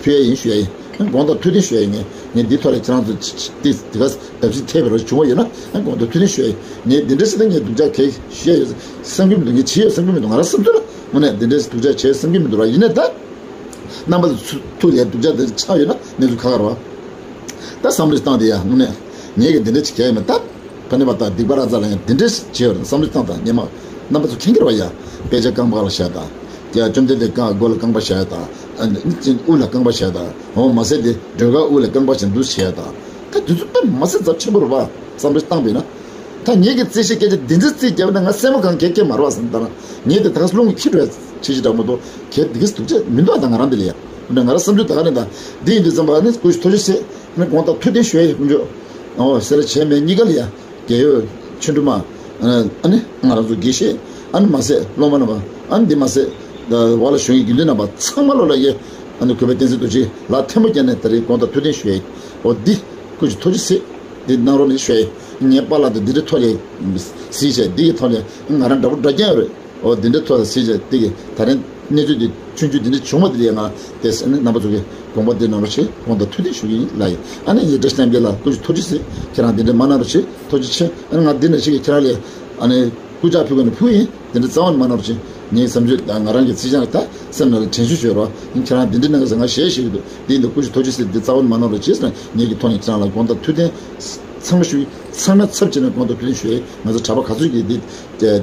ཕུལ་ཡ་ཡིན་ཞུ་ཡ་ཡིན། དགོངས་དག་ཐུགས་བདེན་ཞུ་ཡ་ཡིན། ངས་ངས་འདིའི་ཐོག་ལ་ཁྱེད་རང་ཚོ་ཅི་ཅི་ཏི་དེ་ག་བརྡབ་གསིག་ཐེབས་པ་ར་བྱུང་བ་ཡོད་ན་ཨ་དགོངས་དག་ཐུགས་བདེན་ཞུ་ཡ་ཡིན། ངས་འདི་འདྲ་ཞིག་ད་ངས་སྡུག་ཅག་གས་ཞུ་ཡ་ཡོད་བསམ་གྱི་མི་འདུག་ངས་བྱེད་ཡོད་བསམ་གྱི་མི་འདུག་ང་རང་བསམ་ཚུལ་ལ་དངོས་གནས་འདི་འདྲ་སྡུག་ཅག་བྱས་བསམ་གྱི་མི་འདུག་ར། ཡིན་ནའི་ད་རྣམ་པ་ཚོ་ཐུགས་ལ་སྡུག་ཅག་འདི་ཆགས་ཡོད་ན་གནས་ཚུལ་ཁག་ཁག་རེད་བ། ད་བསམ་བློ་བཏང་དེ་ཡ་དངོས་གནས་ངས་གི་འདི་འདྲ་ཅིག་གས་ཡིན་མ་ད། ཕ་ནི་བ་དང་སྡིག་པ་ར་ཙ་ལ་ཡང་དེ་འདྲས་བྱས་པར་བསམ་བློ་བཏང་དང་ཉེ་མ་རྣམ་པ་ཚོ་མཁྱེན་གྱི་རེད་བ་ཡ། དཔེ་ཆ་རྐང་པ་ལ་བཞག་དང་། ཡ་བཅོམ་ལྡན་འདས་རྐང་མགོ་ལ་རྐང་པ་བཞག་དང་། ཨ་ནི་དབུ་ལ་རྐང་པ་བཞག་དང་། འོ་མ་ཟད་དེ་སྒྲོལ་དཀར་དབུ་ལ་རྐང་པ་བཞག་འདུག་བྱས་དང་། ད་དེ་ཚོ་དཔེ་མ་སྲིད་ཚབས་ཆེན་པོ་རེད་བ་བསམ་བློ་བཏང་པས་ན། ད་ངེད་ཀྱི་རྩིས་ཤིག་སྐད་ཆ་འདི་འདྲས་རྩིས་བརྒྱབ་ན་ང་སེམས་མ་གང་གས་སྐྱེ་མ་རེད་བ་བསམ་ད་ན་ངེད་དེ་ད་ག་སློང་གི་ཁྱི་འགྲོ་ཡ་ཆེ་ཆེ་དྲག་མ་གཏོགས་གལ་འདི་གས་སྡུག་ཅག་མི་འདུག་ད་ང་རང་འདི་ལ་ཡ། འདི་ང་རང་བསམ་ཚུལ་ད་ག་ནས་ད་འདི་ཡིན་དུས་ཙམ་པ་ནི་སྐུ་ཞབས་ཐུགས་རྗེ་ཆེ། ནི་དགོངས་དག་ཐུགས་བདེན་ཞུ་ཡ་ཡིན་དཀོན་མཆོག་ཨོ་སེ་ར་བྱེས་སྨད་གཉིས་ཀ་ལ་ཡ། རྒས་ཡོལ་ཆོས་སྒྲོན་མ། ཨ་ནི་ང་རང་ཚོ་དགེ་བཤེས། ཨ་ནི་མ་ཟད་སློབ་མ་རྣམ་པ། ཨ་ནི་འདི་མ་ཟད། བར་ལ་བཞུགས་མཁན་དགེ་འདུན་རྣམ་པ་ཚང་མ་ལོ་ལ་ཡ། ཨ་ནི་གུས་པ་བསྟན་འཛིན་རྡོ་རྗེ་ལགས་ཐལ་མོ་སྦྱར་ནས་ད་རེས་དགོངས་དག་ཐུགས་བདེན་ཞུ་ཡ་ཡིན། ཨོ་འདི། སྐུ་མཁྱེན་ཐུགས་རྗེ་ཆེ། འདི་གནང་རོགས་གནང་ཞུ་ཡ་ཡིན། ངའི་པཱ་ལགས་དང་འདི་འདྲའི་ཐོག་ལ་ཡ། གཟིགས་བྱས་འདི་གི་ཐོག་ལ་ཡ། ང་རང་འདྲ་པོ་འདྲ་རྐྱང་ཡོད་རེད། ཨོ་འདི་འདྲའི་ཐོག་ལ་གཟིགས་བྱས་འདི་གི་ད་རེས་གནས་ཚུལ་འདི་ཆུང་ཆུང་འདི་འདྲ་བྱུང་བ་འདི་ལ་ཡ་ང་དེ་ཟེར་ནས་རྣམ་པ་ཚོ་གི་དགོངས་པ་འདི་གནང་རོགས་བྱེད། དགོངས་དག་ཐུགས་བདེན་ཞུ་གི་ཡིན་ལགས་ཡིན། ཨ་ནི་ངའི་བཀྲ་ཤིས་རྣམ་རྒྱལ་ལགས་སྐུ་མཁྱེན་ཐུགས་རྗེ་ཆེ། ཁྱེད་རང་འདི་འདྲ་མ་གནང་རོགས་བྱེད། ཐུགས་རྗེ་ཆེ། ཨ་ནི་ང་འདི་ནང་བཞིན་གྱི་ཁྱེད་རང་ལ་ཨ་ནི་སྐུ་ཕྱག་ཕུལ་དགོས་ན་ཕུལ་ཡིན། འདི་འདྲ་རྩ་བ་ནས་མ་གནང་རོགས་བྱེད། ངའི་བསམ་ཚུལ་དང་ང་རང་གི་རྩིས་ཆ་ད་སེམས་ནང་ལ་དྲན་གསོ་ཞུ་རོགས། ཡིན་ཁྱེད་རང་འདི་འདྲ་གནང་གི་ཟེར་ང་ཞེད་ཞེད་ཀྱི་འདུག་འདི་འདི་སྐུ་མཁྱེན་ཐུགས་རྗེ་ཆེ། འདི་རྩ་བ་ནས་མ་གནང་རོགས་བྱེད་ཟེར་ནས་ངེད་ཀྱི་ཐོག་ནས་ཁྱེད་རང་ལ་དགོངས་དག་ཐུགས་བདེན་ཚང་མ་ཞུ་ཡིན། ཚང་མ་ཚབ་བྱས་ནས་དགོངས་དག་ཐུགས་བདེན་ཞུ་ཡིན། ང་ཚོ་གྲྭ་པ་ག་ཚོད་ཀྱིས་འདི་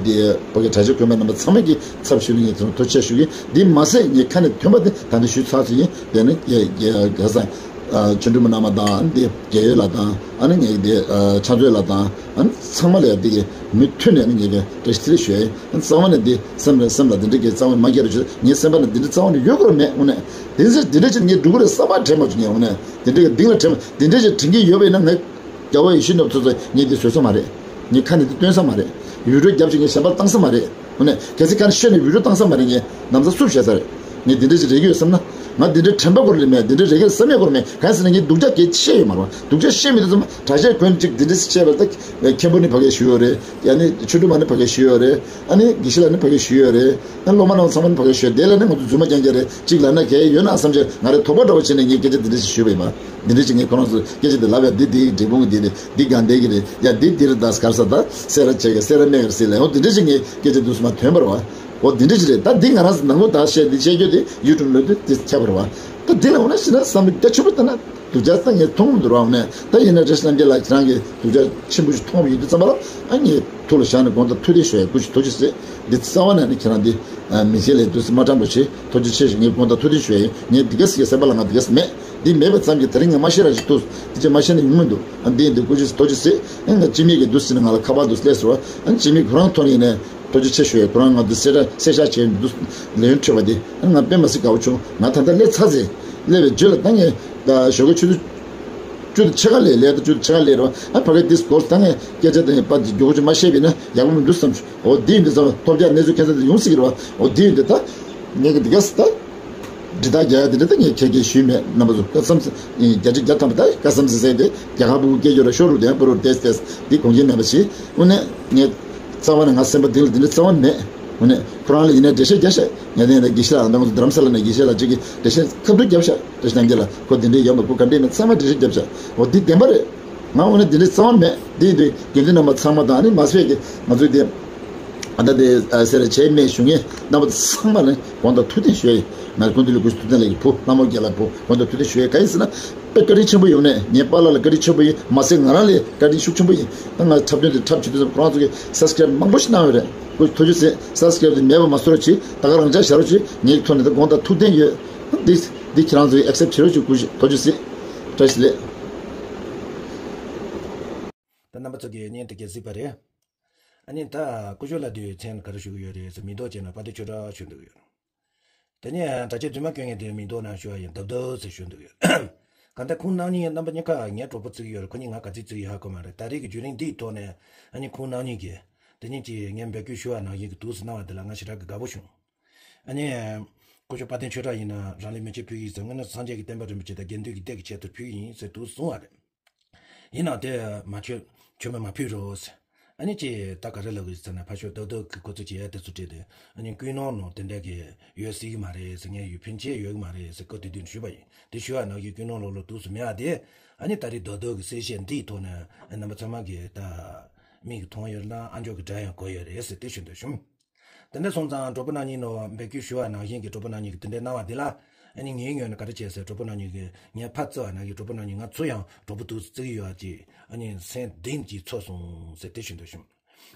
འདི་ཕ་གི་གྲྭ་ཆས་གོན་པ་རྣམ་པ་ཚང་མ་གིས་ཚབ་ཞུ་གི་ཡིན། ཐུགས་རྗེ་ཆེ་ཞུ་གི་ཡིན། འདི་མ་ཟད་ངས་ཁ་ནས་ཐོན་པ་འདི་ད་འདི་ཞུས་ཚར་ཚར་ཡིན། དེ་ནི་རྒས་རྒས་རྒས་ས། ཨ་ཆོས་སྒྲོན་མ་རྣམ་པ་དང་འདི་རྒས་ཡོལ་ལགས་དང་ཨ་ནི་ངེད་འདི་ཨ་ཕྱག་མཛོད་ལགས་དང་ཨ་ནི་ཚང་མ་ལ་ཡ་འདི་གི་མུ་མཐུད་ནས་ཨ་ནི་ངེད་ཀྱི་བཀྲ་ཤིས་བདེ་ལེགས་ཞུ་ཡ་ཡིན། ཨ་ནི་རྩ་བ་ནས་འདི་སེམས་ལ་སེམས་ལ་འདི་འདྲ་གི་རྩ་བ་ནས་མ་སྐྱེ་རོགས་བྱེད། ངའི་སེམས་པ་ནས་འདི་འདྲ་རྩ་བ་ནས་ཡོད་དགོས་ར་མེད། དངོས་གནས་དེ་ཚེ་འདི་འདྲ་ཅིག་ངས་འགྲོ་གི་རེད་བསམ་པ་དྲན་མ་བྱུང་། ངས་དངོས་གནས་འདི་འདྲ་གི་གཏིང་ལ་དྲན་མ་འདི་འདྲ་ཅིག་དྲན་གྱི་ཡོད་པ་ཡིན་ན་ངས་རྒྱལ་བ་ཡིད་བཞིན་ནོར་བུ་ཚོ་ཚོ་ངས་འདི་བཟོད་ས་མ་རེད། ངས་ཁ་ནས་འདི་སྟོན་ས་མ་རེད། ཡུལ་གྲུ་རྒྱབ་ཅིག་ངས་གཞན་པ་བཏང་ས་མ་རེད། དངོས་གནས་གལ་སྲིད་ཁ་ནས་ཤོད་ནས་བི་ཌིའོ་བཏང་ས་མ་རེད། ངས་ནམ་ས་སུབ་བྱས་ས་རེད། ངས་འདི་འདྲ་ཅིག་རེག་གི་ཡོད་བསམ་ན། ང་འདི་འདྲའི་དྲན་པ་སྐོར་ལས་མེད། འདི་འདྲའི་རེ་སྐལ་བསམ་ཡས་སྐོར་མེད། གང་ཟེར་ན་ངས་སྡུག་ཅག་གལ་ཆེ་ཡོད་མ་རེད་བ། སྡུག་ཅག་ཤེས་མི་འདུག་ཙམ་གྲྭ་ཆས་གོན་གཅིག་འདི་འདྲ་བྱས་པ་ད། མཁན་པོ་ནི་ཕ་གིར་བཞུགས་ཡོད་རེད། ཡ་ནི་ཆོས་སྒྲོན་མ་ནི་ཕ་གིར་བཞུགས་ཡོད་རེད། ཨ་ནི་དགེ་བཤེས་ལགས་ནི་ཕ་གིར་བཞུགས་ཡོད་རེད། ཨ་ནི་སློབ་མ་རྣམས་ཚང་མ་ནི་ཕ་གིར་བཞུགས་ཡོད། དེ་ལ་ནི་ང་ཚོ་རྫུན་མ་རྐྱང་རྐྱང་རེད། གཅིག་ལབ་ན་གལ་ཡོད་ན་བསམ་བྱས་ང་རེ་དོགས་པ་འདྲ་བོ་བྱས་ནས་ངས་སྐད་ཆ་འདི་འདྲ་ཞིག་ཞུས་པ་ཡིན་པ། འདི་འདྲ་ཞིག་ངས་ཁོ་རང་ཚོ་སྐད་ཆ་འདི་ལབ་ཡ་འདི་འདིའི་འབྲས་སྤུངས་འདི་རེད། འདི་དགའ་ལྡན་གྱི་རེད། ཡ་འདི་འདི་རེད། ད་ག་རེ་ཟེར། ད་སེ་ར་བྱས་གི་སེ་ར་སྨད་གི་རེད་ཟེར་ལབ་ཡོང་། འདི་འདྲ་ཞིག་ངས་སྐད་ཆ་འདུག་སེ་མ་ཐོན་པ་རེད་བ། འོ་འདི་འདྲ་ཞིག་རེད། ད་འདི་ང་རང་ཚོ་ནང་ལོགས་ད་བཤད་འདི་བཤད་རྒྱུ་དེ་ཡུ་ཊུབ་ལོ་དེ་དེ་ཁྱབ་པ་རེད་བ། ད་འདི་ལ་འོ་ན་ཤི་ན་བསམ་བློ་རྒྱ་ཆེན་པོ་བཏང་ན་སྡུག་ཅག་ད་ངས་མཐོང་མི་འདུག་ར། འོ་ནས་ད་ཡིན་ན་བཀྲ་ཤིས་རྣམ་རྒྱལ་ལགས་ཁྱེད་རང་གིས་སྡུག་ཅག་ཆེན་པོ་ཞིག་མཐོང་བ་ཡིན་དུས་ཙམ་པ་ལ། ཨ་ངས་ཐུགས་ལ་བཞག་ནས་དགོངས་དག་ཐུགས་བདེན་ཞུ་ཡ། སྐུ་མཁྱེན། ཐུགས་རྗེ་ཆེ། འདི་རྩ་བ་ནས་ནི་ཁྱེད་རང་འདི་མི་ཚེ་ལས་དུས་སུ་མ་དྲང་པོ་བྱེད། ཐུགས་རྗེ་ཆེ་ཞུ། ངས་དགོངས་དག་ཐུགས་བདེན་ཞུ་ཡ་ཡིན། ངས་འདི་ག་ཟེར་གྱི་སེམས་པ་ལ་ང་འདི་ག་ཟེར་མེད། འདི་མེད་པ་ཙམ་གྱིས་དེ་རིང་ངས་མ་ཤེས་ར་ཞིག་ཐུག་འདི་ཅི་མ་ཤེས་ན་ཡོང་མི་འདུག་ཨ་འདི་འདི་སྐུ་མཁྱེན་ཐུགས་རྗེ་ཆེ། ཨ་ང་སྤྱི་མི་གི་འདུག་ཟེར་ནས་ང་ལ་ཁ་པར་འདུག་སླེབས་སོང་བ། ཨ་སྤྱི་མི་ཁོ་རང་ཐོག་ནས་ཡིན་ནས་ཐུགས་རྗེ་ཆེ་ཞུ་ཡ། ཁོ་རང་ང་འདི་གསལ་བསྒྲགས་གསལ་བསྒྲགས་བྱས་འདུག་ལན་འཕྲོད་པ་འདི། ཨ་ང་དཔེ་མ་སྲིད་དགའ་བོ་བྱུང་། ང་ད་ལྟ་སླེབས་ཚར་ཟེར། སླེབས་པའི་རྗེས་ལ་ད་ངས་ད་ཞོགས་ཀའི་ཆུ་ཚོད་བཅུ་དང་ཕྱེད་ཀ་ལས་ལས་ད་བཅུ་དང་ཕྱེད་ཀ་ལས་རོ། ཨ་ཕ་གི་འདི་སྐོར་ད་ངས་སྐད་ཆ་དེ་ངས་པ་འདི་མགྱོགས་པོ་ཅིག་མ་བཤད་པ་ཡིན་ན་ཡག་པོ་མི་འདུག་བསམ་བྱུང་། འོ་འདི་ཡིན་དུས་ཙམ་ཐོལ་རྒྱག་གནས་ཚུལ་ཁྱད་མཚར་དེ་ཡོང་སྲིད་ཀྱི་རེད་བ། འོ་འདི་ཡིན་དུས་ད་ངས་གི་འདི་ག་ཟེར་ད། འདྲི་རྟགས་རྒྱག་ཡ་དེ་འདྲ་ད་ངས་ཁྱེད་ཀྱིས་ཞུས་མེད། རྣམ་པ་ཚོ་བཀའ་བསམ་བཞི་བརྒྱ་ཐམ་པ་ད་བཀའ་བསམ་ཟེར་ཟེར་དེ་རྒྱ་གར་ཕྲུ་གུ་སྐད་རྒྱག་ར་ཤོར་རུ་དེ་པུ་རུ་ཏེས་ཏེས་འདི་གོང་ཁེ་མེད་པ་བྱེད། དངོས་གནས་ངས་རྩ་བ་ནས་ང་སེམས་པ་གཏིང་ལ་འདི་འདྲ་རྩ་བ་ནས་མེད། དངོས་གནས་ཁོ་རང་ལ་ཡིན་ན་འགྲེལ་བཤད་རྒྱག་ཤག་ངས་དེ་ཡིན་ན་དགེ་བཤེས་ལགས་ང་ཚོ་རྡ་རམ་ས་ལ་ནས་དགེ་བཤེས་ལགས་གཅིག་གིས་འགྲེལ་བཤད་ཁ་ཐུག་རྒྱབ་ཤག་བཀྲ་ཤིས་རྣམ་རྒྱལ་ལགས་ཁོ་འདི་འདྲའི་ཡོད་མ་ཁོ་ག་འདྲའི་མེད་ཚང་མ་འགྲེལ་བཤད་རྒྱབ་ཤག་འོ་འདི་བདེན་པ་རེད། ང་འོ་ན་འདི་འདྲའི་རྩ་བ་མེད། འདི་འདི་དགེ་འདུན་རྣམ་པ་ཚང་མ་དང་ཨ་ནི་མ་ཚད་ཀྱི་ང་ཚོའི་འདི་ཨ་ད་འདི་ཨ་སེ་ར་བྱེས་སྨད་བཞུགས་མཁན་རྣམ་པ་ཚང་མ་ལ་དགོངས་དག་ཐུགས་བདེན་ཞུ་ཡ་ཡིན། ང་ཀུན་འདུས་ལ་སྐུ་ཞབས་ཐུབ་བསྟན་ལགས་ཀྱི་བུ་ལྷ་མོ་རྒྱལ་ལགས་བུ་དགོངས་དག་ཐུགས་བདེན་ཞུ་ཡ་ག་ཡིན་ཟེར་ན། དཔེ་བཀའ་དྲིན་ཆེན་པོ་ཡོང་ནས་ངའི་པཱ་ལགས་ལ་བཀའ་དྲིན་ཆེན་པོ་ཡིན། མ་ཟད་ང་རང་ལས་བཀའ་དྲིན་ཤུགས་ཆེན་པོ་ཡིན། ད་ང་འཁྲབ་སྟོན་དེ་འཁྲབ་བྱེད་དུས་ཙམ་ཁོ་རང་ཚོ་གིས་སབ་སི་ཀ་རེབ་མང་པོ་ཞིག་གནང་ཡོད་རེད། སྐུ་ཞབས་ཐུགས་རྗེ་ཆེ། སབ་སི་ཀ་རེབ་དེ་མེད་པ་མ་བཟོ་རོགས་བྱེད། ད་ག་རང་འཇགས་བཞག་རོགས་བྱེད། ངའི་ཐོག་ནས་ད་དགོངས་དག་ཐུགས་བདེན་ཡོད། འདི་འདི་ཁྱེད་རང་ཚོས་ཨེག་སེབ་བྱེད་རོགས་བྱེད། སྐུ་ཞབས་ཐུགས་རྗེ་ཆེ། བཀྲ་ཤིས་བདེ་ལེགས། ད་རྣམ་པ་ཚོ་གིས་བརྙན་དེ་གས་གཟིགས་པ་རེད། ཨ་ནི་ད་སྐུ་ཞབས་ལགས་དུས་མཚན་ག་རེ་ཞུ་གི་ཡོད་རེད་ཟེར་མིང་འདོགས་བྱས་ན་དཔལ་ལྡན་ཆོས་གྲགས་ཞུ་འདོད་ཡོད། དེ་ནས་གྲྭ་ཆས་རྫུན་མ་གྱོན་མཁན་དེ་མིང་འདོགས་ན་ཞུ་བ་ཡིན། རྡོབ་རྡོབ་ཟེར་ཞུ་འདོད་ཡོད། གང་ལྟར་ཁོང་རྣམ་གཉིས་རྣམ་པ་གཉིས་ཀ་ངའི་གྲོགས་པོ་བརྩི་གི་ཡོད་རེད། ཁོ་གཉིས་ང་ག་ཚོད་བརྩི་གི་ཡོད་ཧ་གོ་མ་རེད། ད་རེས་ཀྱི་བརྒྱུད་རིམ་འདིའི་ཐོག་ནས་ཨ་ནི་ཁོང་རྣམ་གཉིས་ཀྱིས་དེ་ཉིན་གྱི་ངས་འབོད་སྐུལ་ཞུ་བ་ནང་བཞིན་གྱི་འདུག་སེ་གནང་བ་དེ་ལ་ང་ཞེ་དྲག་གི་དགའ་པོ་བྱུང་། ཨ་ནི། སྐུ་ཞབས་དཔལ་ལྡན་ཆོས་གྲགས་ཡིན་ན་རང་ལུས་མེ་མཆོད་ཕུལ་གྱི་ཡིན་ཟེར། དངོས་གནས་སངས་རྒྱས་ཀྱི་བསྟན་པ་རིན་པོ་ཆེ་དང་དགེ་འདུན་གྱི་སྡེ་གི་ཆེད་དུ་ཕུལ་གྱི་ཡིན་ཟེར་འདུག་གསུངས་པ་རེད། ཡིན་ནའང་དེ་མ་མཆོད་མཆོད་མེ་མ་ཕུལ་རོགས་ཟེར། ཨ་ནི་ཅི་ད་ག་རེ་ལབ་གི་ཟེར་ན་ཕར་ཕྱོགས་རྡོག་རྡོག་གི་གོ་ཚོད་བྱེད་ཡ་དེ་ཚོ་སྤྲད་དེ། ཨ་ནི་ཀུན་སློང་ནང་དེ་འདྲ་གི་ཡོད་སྲིད་ཀྱི་མ་རེད་ཟེར། ངས་ཡོད་ཕན་ཆད་ཡོད་ཀྱི་མ་རེད་ཟེར་སྐབས་དེ་དུས་ཞུས་པ་ཡིན། དེ་ཞུ་བ་ནང་བཞིན་ཀུན་སློང་ལོག་ལོག་འདུག་སེ་མེད་པ་དེ། ཨ་ནི་ད་རེས་རྡོག་རྡོག་གི་གསལ་བཤད་འདིའི་ཐོག་ནས་རྣམ་པ་ཚང་མ་གིས་ད་མིག་གིས་མཐོང་ཡོད་ན་ཨ་མཆོག་གི་སྒྲ་ཡང་གོ་ཡོད་རེད་ཟེར་དེ་ཞུ་འདོད་བྱུང་། དེ་འདྲ་སོང་ཙང་གྲོགས་པོ་རྣམ་གཉིས་ནང་འབོད་སྐུལ་ཞུ་བ་ནང་བཞིན་གྱི་གྲོགས་པོ་རྣམ་གཉིས་ཀྱིས་དེ་འདྲ་གནང་བ་དེ་ལ། ཨ་ནི་ངའི་ངོས་ནས་ག་རེ་བྱས་ཟེར། གྲོགས་པོ་རྣམ་གཉིས་ཀྱིས་ངས་ཕར་བརྩི་བ་ནང་བཞིན་གྲོགས་པོ་རྣམ་གཉིས་ང་ཚོ་ཡང་གྲོགས་པོ་འདུག་སེ་བརྩི་གི་ཡོད་ཅེས་ཨ་ནི་སེམས་གཏིང་ནས་ཚོར་སོང་ཟེར་དེ་ཞུ་འདོད་བྱུང་།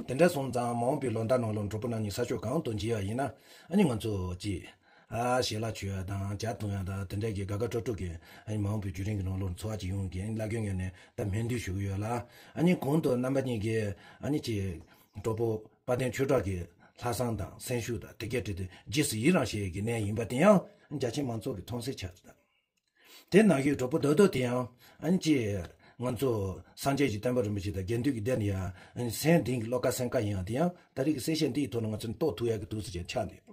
དེ་འདྲ་སོང་ཙང་མ་འོངས་པའི་ལོ་ཟླ་ནང་ལོགས་གྲོགས་པོ་རྣམ་གཉིས་ས་ཕྱོགས་གང་དུ་མཇལ་བ་ཡིན་ན། ཨ་ནི་ང་ཚོ་ཅིག་ཨ་ཞལ་ལག་མཆོད་ཡ་དང་ཇ་འཐུང་ཡ་དང་དེ་འདྲ་གི་དགའ་དགའ་སྤྲོ་སྤྲོ་གི་ཨ་ནི་མ་འོངས་པའི་བརྒྱུད་རིམ་གྱི་ནང་ལོགས་འཚོ་བ་ཅིག་ཡོང་གི་ཨ་ནི་བླ་རྒན་ངོས་ནས་ད་སྨོན་འདུན་ཞུ་གི་ཡོད་ལ། ཨ་ནི་གོང་དུ་རྣམ་པ་གཉིས་ཀྱིས་ཨ་ནི་ཅིག་གྲོགས་པོ་དཔལ་ལྡན་ཆོས་གྲགས་ཀྱི་ལྷག་བསམ་དང་སེམས་ཤུགས་དང་དེ་གས་བྲིས་ཏེ་རྗེས་སུ་ཡི་རང་བྱེད་ཀྱི་གནས་ཡིན་པ་དེ་ཡང་རྒྱ་ཆེ་མང་ཚོགས་ཀྱིས་མཐོང་གསལ་ཆགས་ཡོད། དེ་ནང་བཞིན་གྲོགས་པོ་རྡོག་རྡོག་དེ་ཡང་ཨ་ནི་ཅིག་ང་ཚོ་སངས་རྒྱས་ཀྱི་བསྟན་པ་རིན་པོ་ཆེ་དང་དགེ་འདུན་གྱི་སྡེ་ནས་ཡང་ཨ་ནི་སེམས་གཏིང་གི་བློ་དཀར་སེམས་དཀར་ཡིན་ཡང་དེ་ཡང་ད་རེས་ཀྱི་གསལ་བཤད་འདིའི་ཐོག་ནས་ང་ཚོ་རྟོགས་ཐུབ་ཡག་གི་འདུག་ཟེར་བྱས་ཆགས་འདུག་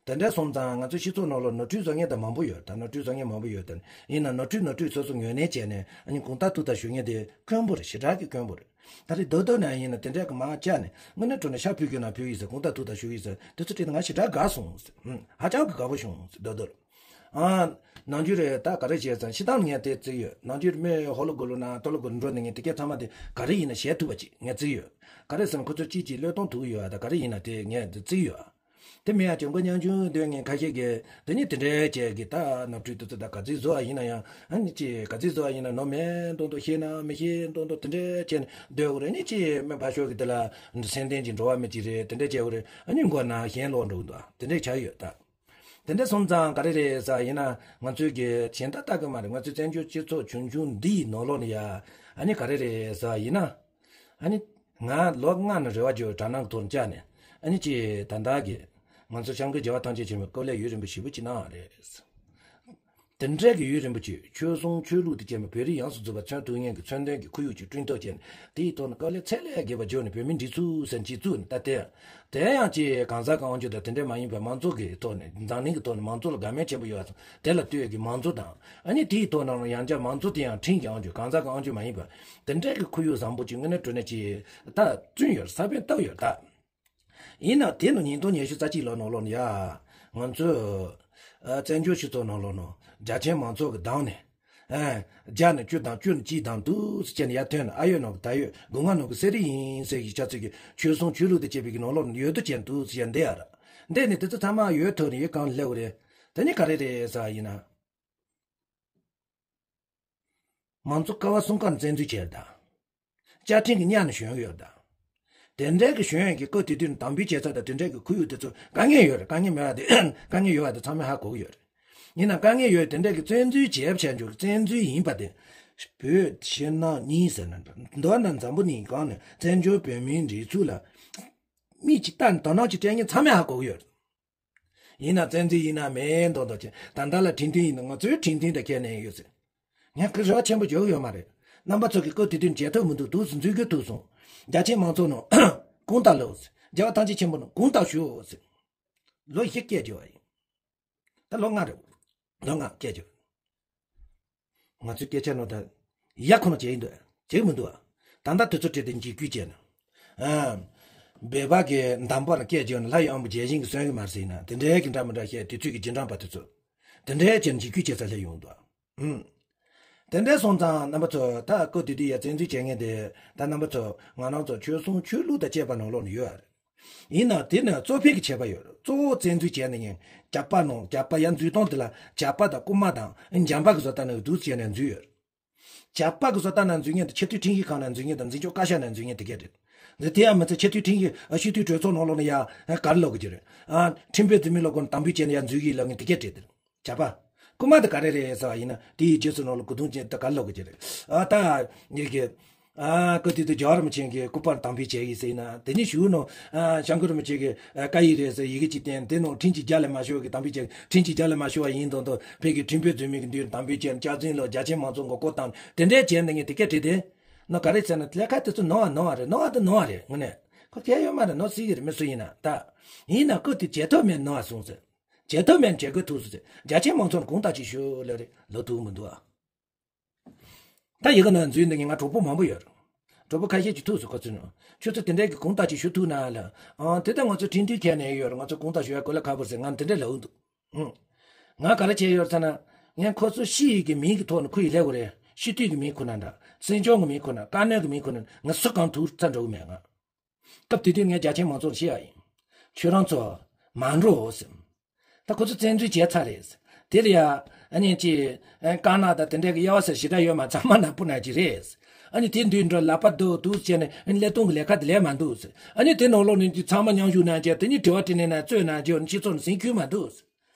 དེ་འདྲ་སོང་ཙང་ང་ཚོ་སྤྱི་ཚོགས་ནང་ལ་ནོར་འཁྲུལ་བཟོ་མཁན་དང་མང་པོ་ཡོད། ད་ནོར་འཁྲུལ་བཟོ་མཁན་མང་པོ་ཡོད་དེ། ཡིན་ན་ནོར་འཁྲུལ་ནོར་འཁྲུལ་སོ་སོ་ངོས་ལེན་བྱས་ནས་ཨ་ནི་དགོངས་དག་ཐུགས་དང་ཞུ་མཁན་དེ་དཀོན་པོ་རེད། ཞེ་དྲག་གི་དཀོན་པོ་རེད། ད་རེས་རྡོག་རྡོག་ནང་ཡིན་ན་དེ་འདྲ་གི་མར་བཅར་ནས་དངོས་གནས་དྲང་གནས་ཤ་ཕུལ་རྒྱུ་ན་ཕུལ་ཡིན་ཟེར། དགོངས་དག་ཐུགས་དང་ཞུ་ཡིན་ཟེར། དེ་ཚོ་བྲིས་ནས་ང་ཞེ་དྲག་དགའ་སོང་ཟེར། ཧུམ། ཧ་ཅང་གི་དགའ་པོ་བྱུང་ཟེར་རྡོག་རྡོག་ལ། ཨ། ནང་རྒྱུ་རེད། ད་ག་རེ་བྱས་ཙང་ཕྱི་ཐང་ངས་དེ་བརྩིས་ཡོད། ནང་རྒྱུ་རེད། མི་ཧོ་ལོ་གོ་ལོ་ན་ཏོ་ལོ་གོ་ལོ་འགྲོ་ནས་ངས་དེ་གས་ཚང་མ་དེ་ག་རེ་ཡིན་ན་བྱེད་ཐུབ་པ་ཅིག་ངས་བརྩིས་ཡོད། ག་རེ་ཟེར་ན་ཁོ་ཚོ་གཅིག་གཅིག་བློས་གཏོང་ཐུབ་ཀྱི་ཡོད། ད་ག་རེ་ཡིན་ན་དེ་ངས་དེ་བརྩིས་ཡོད། དེ་མིན་ཡང་གྱོན་གོས་ཉམ་ཆུང་སྡོད་མཁན་ཁ་ཤས་ཀྱིས་དེ་ནི་དེ་འདྲའི་བྱས་ཀྱི་ད་ནོར་འཁྲུལ་དེ་ཚོ་ད་ག་ཚོད་བཟོ་བ་ཡིན་ན་ཡང་། ཨ་ནི་ཅི་ག་ཚོད་བཟོ་བ་ཡིན་ན་ནོར་མེད་མདོག་མདོག་ཤེས་ན་མི་ཤེས་མདོག་མདོག་དེ་འདྲའི་བྱས་ནས་སྡོད་དགོས་རེད། ནི་ཅི་མི་ཕར་ཕྱོགས་ཀྱི་དེ་ལ་སེམས་ལྡན་གྱི་འགྲོ་བ་མི་ཅིག་རེད། དེ་འདྲའི་བྱས་དགོས་རེད། ཨ་ནི་མགོ་ན་གཞན་ལོག་འགྲོ་གི་འདུག་དེ་འདྲའི་ཆགས་ཡོད་ད། དེ་འདྲ་སོང་ཙང་ག་རེ་རེད་ཟེར་ཡིན་ན། ང་ཚོའི་གི་གཞན་དག་ལྟ་གི་མ་རེད། ང་ཚོའི་བཙན་བྱོལ་སྤྱི་ཚོགས་ཆུང་ཆུང་འདིའི་ནང་ལོགས་ནས་ཡ། ཨ་ནི་ག་རེ་རེད་ཟེར་ཡིན་ན། ཨ་ནི་ང་ལོ་ལྔ་ནས་རེ་བ་བཅོལ་དྲ་སྣང་གི་ཐོག་ནས་བཅར་ནས། ཨ་ནི་ཅི་ད་ལྟ་གི་ང་ཚོ་སྐྱབས་མགོན་རྒྱལ་བ་ཐམས་ཅད་མཁྱེན་པའི་སྐོར་ལས་ཡུན་རིང་པོ་ཞེ་པོ་ཅིག་གནང་བ་རེད། དེ་འདྲའི་གི་ཡུན་རིང་པོ་ཅིག་ཆོས་སྲུང་ཆོས་ལུགས་དེ་བཅས་པ་བོད་རིགས་ཡོངས་སུ་རྫོགས་པ་མཚོན་ཐུབ་མཁན་གྱི་མཚོན་དོན་གྱི་ཁོར་ཡུག་ཅིག་བསྐྲུན་ཐབས་བྱས་ནས། དེའི་ཐོག་ནས་དཀའ་ལས་ཚད་ལས་བརྒལ་བ་བརྒྱབ་ནས་བོད་མིའི་སྒྲིག་འཛུགས་ཟེར་ཅིག་བཙུགས་ནས། ད་དེ་དེ་ཡང་ཅིག་གང་ཟག་གི་དབང་སྒྱུར་དང་དེ་འདྲ་མ་ཡིན་པའི་མང་གཙོ་གི་ཐོག་ནས། འཛམ་གླིང་གི་ཐོག་ནས་མང་གཙོ་ལ་དགའ་མོས་ཆེན་པོ་ཡོད་པ་དང་། དེ་ལ་ལྟོས་ཀྱི་མང་གཙོ་དང་། ཨ་ནི་དེའི་ཐོག་ནས་ཡང་བསྐྱར་མང་གཙོ་དེ་ཡང་ཁྲིམས་ཀྱི་དབང་སྒྱུར། གང་ཟག་གི་དབང་སྒྱུར་མ་ཡིན་པ། དེ་འདྲའི་གི་ཁོར་ཡུག་བཟང་པོ་ཅིག་དངོས་གནས་དྲང་གནས་ཅིག་ད་བཙུགས་ཡོད། ས་བོན་བཏབ་ཡོད་ད། ཡིན་ན་དེ་ནི་ཉིས་སྟོང་ཉི་ཤུ་རྩ་གཅིག་ལོ་ནང་ལོགས་ནས་ཡ། ང་ཚོས་ཨ་བཙན་བྱོལ་སྤྱི་ཚོགས་ནང་ལོགས་ནས་རྒྱ་ཆེན་མང་ཚོགས་ཀྱིས་བདམས་ནས། ཨ་བརྒྱ་ནས་བཅུ་དང་བཅུ་ནས་གཅིག་བདམས་འདུག་ཟེར་བྱས་ནས་ཡར་ཐོན་ནས། ཨ་ཡོད་ནང་གི་ད་ཡོད། སྒོ་ང་ནང་གི་གསེར་རི་ཡིན་ཟེར་གྱི་ཆ་ཚིག་གི་ཆོས་སྲུང་ཆོས་ལུགས་དང་བཅས་པའི་གི་ནང་ལོགས་ནས་ཡོད་དོ་ཅན་འདུག་ཟེར་ཡ་འདི་ཡ་ར། འདི་ནི་དེ་ཚོ་ཚང་མ་ཡོད་ཐོག་ནས་ཡོད་གང་སླེབས་རེད། དེ་ནི་ག་རེ་རེད་ཟེར་བ་ཡིན་ན། མང་གཙོ་ཀ་བ་གསུམ་ཀ་ནས་བཙན་འཛུལ་བྱས་ད། བཅའ་ཁྲིམས་ཀྱི་གཉའ་ནས་ཞོན་ཡོད་ད། དེ་འདྲའི་གི་ཞོན་ཡོད་ཀྱི་སྐབས་དེ་དུས་ནས་དམ་འབུལ་བྱས་ཚར་ད། དེ་འདྲའི་གི་ཁོར་ཡུག་དེ་ཚོ་དཀའ་ངལ་ཡོད་རེད། དཀའ་ངལ་མེད་པ་དེ། དཀའ་ངལ་ཡོད་པ་དེ་ཚང་མས་ཧ་གོ་གི་ཡོད་རེད། ཡིན་ན་དཀའ་ངལ་ཡོད་དེ་འདྲའི་གི་བཙན་འཛུལ་བྱས་བྱས་འཇུག་བཙན་འཛུལ་ཡིན་པ་དེ། བོད་ཕྱི་ནང་གཉིས་ཟེར་ན་འདྲ། མདོར་ན་འཛམ་བུ་གླིང་སྒང་ནས་བཙན་བྱོལ་བོད་མིའི་སྒྲིག་འཛུགས་ལ་མིག་གཅིག་ལྟ་ནས་དོ་སྣང་གཅིག་སྤྲད་མཁན་ཚང་མས་ཧ་གོ་གི་ཡོད་རེད། ཡིན་ན་བཙན་འཛུལ་ཡིན་ན་མེད་མདོག་མདོག་བྱས། ད་ལྟ་ལ་ཁྲིམས་མཐུན་ཡིན་ན། ང་ཚོའི་ཁྲིམས་མཐུན་དང་ཁྱད་ནས་ཡོད་ཟེར། ངས་ཁོ་རེ་བ་ཆེན་པོ་བྱེད་ཀྱི་ཡོད་མ་རེད། རྣམ་པ་ཚོ་གིས་སྐབས་དེ་དུས་བྱེད་ཐུབ་མི་འདུག་འདུག་ཟེར། འཛུལ་དགོས་ཐུག་སོང་། རྒྱ་ཆེའི་མང་ཚོགས་ནང་གུང་བཏགས་ལོ་ཟེར། རྒྱལ་བ་ཐམས་ཅད་མཁྱེན་པ་ནང་གུང་བཏགས་ཞུ་ཟེར། ལོ་བཞི་སྐད་བརྗོད་པ་ཡིན། ད་ལོ་ལྔ་རེད། ལོ་ལྔ་སྐད་བརྗོད། ང་ཚོའི་སྐད་ཆ་ནང་ད་ཡ་ཁོ་ན་བྱས་ཡིན་འདུག་བྱས་མི་འདུག་ད་ལྟ་དུས་ཚོད་སྤྲད་དེ་འཇིགས་སྐུལ་བྱས་ན། ཨ། སྦལ་པ་གི་འདམ་བག་ལ་སྐད་བརྗོད་ན་ལྷ་ཡི་དབང་པོ་རྒྱལ་ཞིང་གིས་གསོན་གི་མ་རེད་ཟེར་ན། དེ་འདྲའི་གི་འདྲ་མི་འདྲ་བཤད། དུས་ཚོད་ཀྱི་རྗེས་འབྲང་པ་དེ་ཚོ། དེ་འདྲའི་བྱས་ན་འཇིགས་སྐུལ་བྱེད་ས་སླེབས་ཡོང་འདུག་ཨུམ། དེ་འདྲའི་སོང་ཙང་རྣམ་པ་ཚོ། ད་སྐབས་དེ་དུས་ཡ་བཙན་འཛུལ་བྱེད་མཁན་དེ། ད་རྣམ་པ་ཚོ། ང་རང་ཚོ་ཆོས་སྲུང་ཆོས་ལུགས་དང་བཅས་པ་ནང་ལོགས་ནས་ཡོད་རེད། ཡིན་ན་དེ་ནི་གཙོ་ཕལ་གྱི་ཁྱད་པར་ཡོད་རེད། གཙོ་བོ་བཙན་འཛུལ་བྱས་ནས་ཡིན། ཇག་པ་ནང་། ཇག་པ་ཡར་འཛུལ་སྟངས་དེ་ལ་ཇག་པ་དང་རྐུན་མ་དང་འཇམ་པ་གི་བཟོ་ལྟ་ནང་འདུག་བྱས་ནས་འཛུལ་ཡོད་རེད། ཇག་པ་གི་བཟོ་ལྟ་ནང་འཛུལ་མཁན་དེ་ཆེས་མཐོའི་ཁྲིམས་ཞིབ་ཁང་ནང་འཛུལ་མཁན་དང་། འཛིན་སྐྱོང་བཀའ་ཤག་ནང་འཛུལ་མཁན་དེ་གས་རེད། འདི་དེ་ཡང་མི་ཚད། ཆེས་མཐོའི་ཁྲིམས་ཞིབ། ཨ། སྤྱི་འཐུས་གྲོས་ཚོགས་ནང་ལོགས་ནས་ཡ། ཨ། ག་རེ་ལབ་དགོས་ཀྱི་རེད། ཨ། ཁྲིམས་དཔོན་འཛུལ་མི་ལ་ཁོ་ན་དམ་འབུལ་བྱས་ནས་ཡར་འཛུལ་གི་ལབ་མཁན་དེ་གས་རེད། དེ་ཇག་པ། རྐུན་མ་དེ་ག་རེ་རེད་ཟེར་བ་ཡིན་ན། དེ་ཡི་རྗེས་སུ་ནང་ལ་གོ་བརྡུང་བྱས། ད་ག་རེ་ལབ་དགོས་ཀྱི་རེད། ཨ། ད་ངེད་ཀྱི། ཨ། སྐབས་དེ་དུས་རྒྱལ་བ་རིན་པོ་ཆེ་གི་སྐུ་པར་དམ་འབུལ་བྱས་ཡིན་ཟེར་ན། དེ་ནས་གཞུག་ནང་། ཨ། སྐྱབས་མགོན་རིན་པོ་ཆེ་གི། ཨ། བཀའ་ཡིག་རེད་ཟེར། ཡི་གེ་གཅིག་བསྟན། དེ་ནང་ཁྲིམས་ཀྱི་རྒྱ་ལས་མ་ཤོར་བ་གི་དམ་འབུལ་བྱས། ཁྲིམས་ཀྱི་རྒྱ་ལས་མ་ཤོར་བ་ཡིན་མདོག་མདོག། བོད་ཀྱི་ཁྲིམས་དཔོན་འཛུལ་མི་གི་མདུན་དམ་འབུལ་བྱས། སྐྱག་རྫུན་ལ་རྒྱ་ཆེན་མང་ཚོགས་མགོ་སྐོར་བཏང་། དེ་འདྲའི་བྱས་འདི་ངས་དེ་སྐད་བྲིས་ཏེ། ནོ་ག་རེ་ཟེར་ན། ལས་ཀ་དེ་ཚོ་ནོར་བ་ནོར་བ་རེད། ནོར་བ་དེ་ནོར་བ་རེད། དངོས་གནས་ཁོ་གལ་ཡོད་མ་རེད། ནོར་སྲིད་ཀྱི་རེད། མི་སུ་ཡིན་ན་ད། ཡིན་ན་སྐབས་དེ་བྱེད་ཐབས་མེད། ནོར་བ་སོང་ཟེར། བྱེད་ཐབས་མེད། བྱེད་དགོས་ཐུག་སོང་ཟེར། རྒྱ་ཆེན་མང་ཚོགས་ནས་གུང་བཏགས་ཅིག་ཞུ་ལབ་རེད། ལབ་ཐུབ་མི་འདུག་ཨ། ད་ཡི་གེ་ནང་འཛུལ་འདི་ངས། ང་གྲོགས་པོ་མང་པོ་ཡོད་རེད། གྲོགས་པོ་ཁ་ཤས་ཀྱིས་ཐུག་སོང་། ཁོ་ཚོས་ནོ། ཁྱོད་ཚོ་དེ་འདྲའི་གི་གུང་བཏགས་ཅིག་ཞུ་ཐུབ་ན་ལབ། ཨང་། དེ་ལྟར་ང་ཚོ་ཁྲིམས་མཐུན་ཁྱེར་ནས་ཡོད་རེད། ང་ཚོ་གུང་བཏགས་ཞུ་ཡ་གོ་ལ་ཁག་པོ་རེད་ཟེར། ང་འདི་འདྲ་ལབ་འདུག་ཨང་། ང་ག་རེ་བྱས་ཡོད་ཟེར་ན། ངས་ཁོ་ཚོ་སྤྱི་ཡི་གི་མིང་གི་ཐོག་ནས་ཁུར་ཡི་ལེན་དགོས་རེད། སྤྱི་འཐུས་ཀྱི་མིང་ཁུར་ན་འདྲ། སྲིད་སྐྱོང་གི་མིང་ཁུར་ན། བཀའ་བློན་གྱི་མིང་ཁུར་ན། ང་སུ་གང་ཐུག་ཚར་འགྲོ་གི་མེད་ང་། སྐབས་དེ་དུས་ངས་རྒྱ་ཆེན་མང་ཚོགས་ལ་བཤད་ཡ་ཡིན། ཁྱོད་རང་ཚོ་མ་འགྲོ་ཟེར། ད་ཁོ་ཚོ་བཙན་འཛུལ་བྱས་ཚར་རེད། དེ་ལ་ཡ། ཨ་ནི་ཅི། ཨ། དཀར་ནག་དང་དེ་འདྲའི་གི་དབྱེ་བ་ཟེར་ཞེ་དྲག་ཡོད་མ། ཚང་མ་ནག་པོ་ནག་ཅིག་རེད། ཨ་ནི་དེ་འདུག་འགྲོ་ལག་པ་རྡོག་རྡོག་བྱས་ནས། ཨ་ནི་ཀླད་སྟོང་གི་ལས་ཀ་དེ་ལས་མ་འདུག་ཟེར། ཨ་ནི་དེ་ནང་ལོགས་ནས་ཚང་མ་མཉམ་ཞུགས་གནང་བྱས། དེ་ནི་དྲི་བ་དྲིས་ལན་ནང་རྩོད་གནང་བྱས། ཨ་ནི་སྤྱི་ཚོགས་ནང་ཟིང་ཁུལ་མ་འདུག་ཟེར།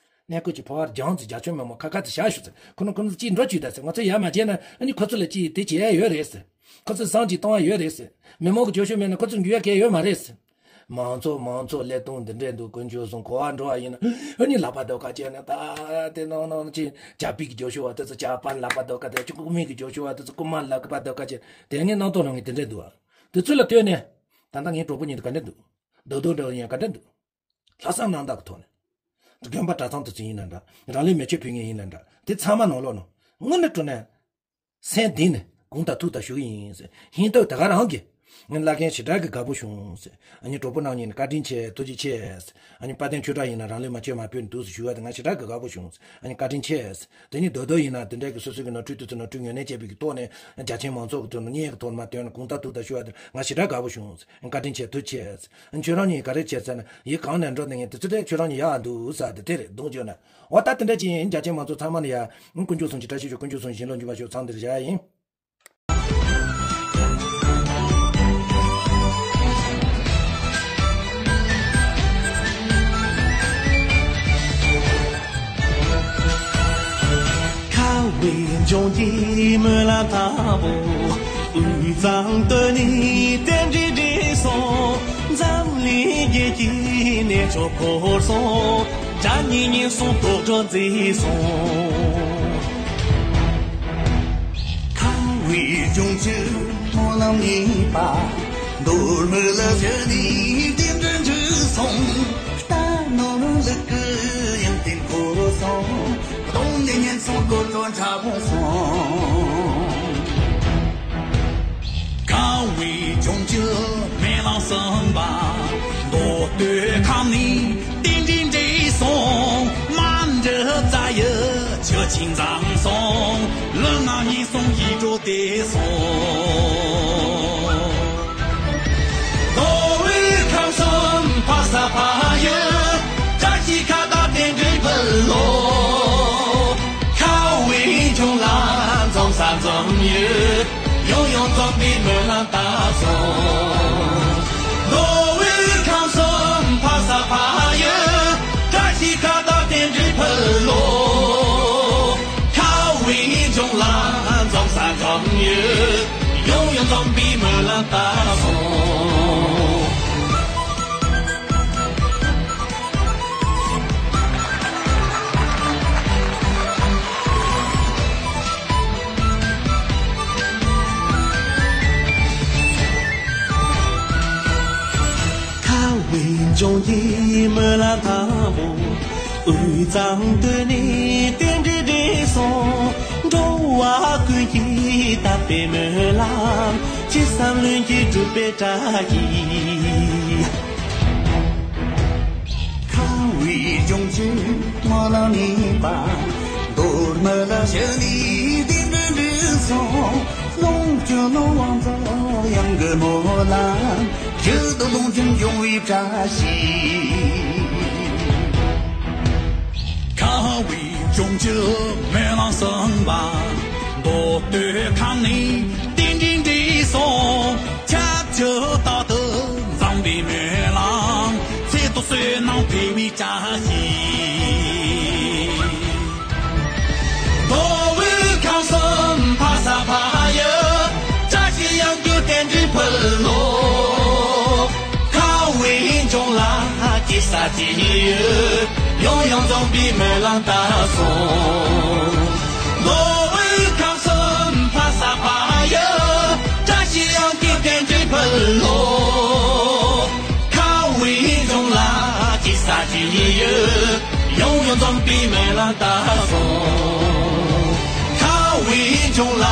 གནས་སྐབས་ཀྱི་ཕོ་བར་སྦྱངས་ཚེ། རྒྱ་ཆེན་མི་མང་ཁ་ཁ་ཚ་བཞག་ཤོག་ཟེར། ཁོ་ན་ཁོ་ཚོ་གཅིག་འགྲོ་བཅུག་ད་ཟེར། ང་ཚོ་ཡ་མ་བྱས་ན། ཨ་ནི་ཁོ་ཚོ་ལ་ཅིག་དེ་བྱེད་ཡ་ཡོད་རེད་ཟེར། ཁོ་ཚོ་བསམ་གྱིས་གཏོང་བ་ཡོད་རེད་ཟེར། མི་མང་གི་རྒྱབ་སྐྱོར་མེད་ན་ཁོ་ཚོ་འགྱུར་ཡ་གང་ཡང་ཡོད་མ་རེད་ཟེར། མང་ཚོགས་མང་ཚོགས་ཀླད་སྟོང་འདི་འདྲས་འདུག་དཀོན་མཆོག་གསུམ་ག་པར་འགྲོ་བ་ཡིན་ན། ཨ་ནི་ལག་པ་རྡོག་ཁ་བྱས་ནས། ད་དེ་ནང་ནང་ཅིག་ཇག་པའི་གི་རྒྱབ་སྐྱོར་བ་དེ་ཚོ་ཇག་པ་ལག་པ་རྡོག་ཁ། དེ་ཅིག་རྐུན་མའི་གི་རྒྱབ་སྐྱོར་བ་དེ་ཚོ་རྐུན་མ་ལག་པ་རྡོག་ཁ་བྱས། དེ་ངས་རྣམ་རྟོག་རང་གི་དེ་འདྲས་འདུག་ཨ། དེ་ཚོ་ལ་ལྟོས་ནས། ད་ལྟ་ངའི་གྲོགས་པོ་གཉིས་དེ་ག་འདྲས་འདུག་རྡོག་རྡོག་འདྲ་བོ་ཡིན་ན་ག་འདྲས་འདུག་ལྷག་བསམ་རྣམ་དག་གི་ཐོག་ནས། དགོན་པ་གྲྭ་ཚང་དེ་ཚོ་ཡིན་ན་འདྲ། རང་ལུས་མེ་མཆོད་ཕུལ་མཁན་ཡིན་ན་འདྲ། དེ་ཚང་མ་ནང་ལོགས་ནས་དངོས་གནས་དྲང་གནས་སེམས་གཏིང་ནས་གུང་དང་ཐུགས་དང་ཞུ་གི་ཡིན་ཟེར། ཧིན་ཏོ་ད་ག་རང་གིས། ངས་བླ་རྒན་ཞེ་དྲག་གི་དགའ་པོ་བྱུང་ཟེར། ཨ་ནི་གྲོགས་པོ་རྣམ་གཉིས་ནས་བཀའ་དྲིན་ཆེ། ཐུགས་རྗེ་ཆེ། ཨ་ནི་དཔལ་ལྡན་ཆོས་གྲགས་ཡིན་ན་རང་ལུས་མེ་མཆོད་མ་ཕུལ་ནས་འདུག་ཟེར་ཞུ་བ་དེ་ང་ཞེ་དྲག་གི་དགའ་པོ་བྱུང་ཟེར། ཨ་ནི་བཀའ་དྲིན་ཆེ་ཟེར། དེ་ནི་རྡོག་རྡོག་ཡིན་ན་དེ་འདྲའི་གི་སོ་སོ་གི་ནོར་འཁྲུལ་དེ་ཚོ་ནོར་འཁྲུལ་ངོས་ལེན་བྱས་པའི་གི་ཐོག་ནས། རྒྱ་ཆེན་མང་ཚོགས་ཀྱི་ཐོག་ནས་སྙིང་གི་ཐོག་ནས་མ་བཏོན་ནས་གུང་དང་ཐུགས་དང་ཞུ་བ་དེ་ང་ཞེ་དྲག་དགའ་པོ་བྱུང་ཟེར། བཀའ་དྲིན་ཆེ། ཐུགས་རྗེ་ཆེ་ཟེར། ཁྱོད་རང་གཉིས་ག་རེ་བྱས་ཟེར་ན། ཡུལ་གང་ནས་འགྲོ་ནས་ངས་དེ་ཚོ་དེ་ཁྱོད་རང་གཉིས་ཡག་འདུག་ཟེར་དེ་དེ་རེད། གདོང་བརྗོད་ན། འོ་ད་དེ་འདྲ་ཅིག་ཡིན། རྒྱ་ཆེན་མང་ཚོགས་ཚང་མ་ནས་ཡ། དཀོན་མཆོག་གསུམ་གྱི་བཀྲ་ཤིས་ཤོག་དཀོན་མཆོག་གསུམ་བཞིན་ལོ་འབྱོར་པ་ཤོག་ཚང་འདིར་བཞག་ཡིན། ཁ་བའི་འབྱུང་གི་སྨོན་ལམ་ལྟ་བུ། དབུས་གཙང་སྟོད་ནས་རྟེན་འབྲེལ་འགྲིག་སོང་། འཛམ་གླིང་རྒྱལ་གྱི་གནས་མཆོག་འཁོར་སོང་། དགྲ་གཉེན་ཉེན་སོང་། དུག་སྦྲུལ་འཛིན་སོང་། ལྗོངས་ཀྱི་སྨོན་ལམ་ཉེས་པ། མདོ་སྨད་ལ་བཞུད་ནས་རྟེན་འབྲེལ་འགྲིག་སོང་། རྟ་ནོར་ལུག་གི་ཡང་རྟེན་འཁོར་སོང་། གདོང་ནས་ཉེན་སོང་དཀོར་སོང་འཁྲབ་སོང་། ཁ་བའི་ལྗོངས་ཀྱི་སྨོན་ལམ་གསུམ་པ། མདོ་སྟོད་ཁམས་ནས་རྟེན་འབྲེལ་འགྲིག་སོང་། མ་འདྲི་རྩ་ཡི་ཆུ་ཆེན་འཛོམས་སོང་། ལུས་ངག་ཉེན་སོང་ཡིད་འགྲོ་བདེ་སོང་། མདོ་དབུས་ཁམས་གསུམ་ཕ་ས་ཕ་ཡུལ། བཀྲ་ཤིས་ཁ་བཏགས་རྟེན་འབྲེལ་ཕུལ་ལོ། ཁ་བའི་ལྗོངས་ལ་འཛོམས་ས་འཛོམས་ཡུལ། ཡང་ཡང་འཛོམས་པའི་སྨོན་ལམ་བཏབ་སོང་། མདོ་དབུས་ཁམས་གསུམ་ཕ་ས་ཕ་ཡུལ། བཀྲ་ཤིས་ཁ་བཏགས་རྟེན་འབྲེལ་ཕུལ་ལོ། ཁ་བའི་ལྗོངས་ལ་འཛོམས་ས་འཛོམས་ཡུལ། ཡང་ཡང་འཛོམས་པའི་སྨོན་ལམ་བཏབ་སོང་། ཁ་བའི་ལྗོངས་ཀྱི་སྨོན་ལམ་དང་པོ། དབུས་གཙང་སྟོད་ནས་རྟེན་འབྲེལ་འགྲིག་སོང་། འགྲོ་བ་ཀུན་གྱི་དད་པའི་སྨོན་ལམ། ཅི་བསམ་ལྷུན་གྱིས་འགྲུབ་པའི་བཀྲ་ཤིས། ཁ་བའི་ལྗོངས་ཀྱི་སྨོན་ལམ་ཉེས་པ། མདོ་སྨད་ལ་བཞུད་ནས་རྟེན་འབྲེལ་འགྲིག་སོང་། ལོངས་སྤྱོད་ནོར་དབང་འཛོམས་གཡང་གི་སྨོན་ལམ། ཡུལ་དུ་ལོངས་སྤྱོད་འབྱུང་བའི་བཀྲ་ཤིས། ཁ་བའི་ལྗོངས་ཀྱི་སྨོན་ལམ་གསུམ་པ། མདོ་སྟོད་ཁམས་ནས་རྟེན་འབྲེལ་འགྲིག་སོང་། ཆབས་ཅིག་རྟག་ཏུ་འཛོམས་པའི་སྨོན་ལམ། ཚེ་ཐོག་བསོད་ནམས་འཕེལ་བའི་བཀྲ་ཤིས། མདོ་དབུས་ཁམས་གསུམ་ཕ་ས་ཕ་ཡུལ། བཀྲ་ཤིས་གཡང་རྒྱུད་རྟེན་འབྲེལ་ཕུལ་ལོ། ཁ་བའི་ལྗོངས་ལ་སྐྱེ་ས་སྐྱེ་ཡུལ། ཡང་ཡང་འཛོམས་པའི་སྨོན་ལམ་བཏབ་སོང་། མདོ་དབུས་ཁམས་གསུམ་ཕ་ས་ཕ་ཡུལ། བཀྲ་ཤིས་གཡང་རྒྱུད་རྟེན་འབྲེལ་ཕུལ་ལོ། ཁ་བའི་ལྗོངས་ལ་སྐྱེ་ས་སྐྱེ་ཡུལ། ཡང་ཡང་འཛོམས་པའི་སྨོན་ལམ་བཏབ་སོང་། ཁ་བའི་ལྗོངས་ལ་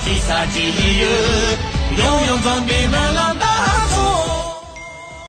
སྐྱེ་ས་སྐྱེ་ཡུལ། ཡང་ཡང་འཛོམས་པའི་སྨོན་ལམ།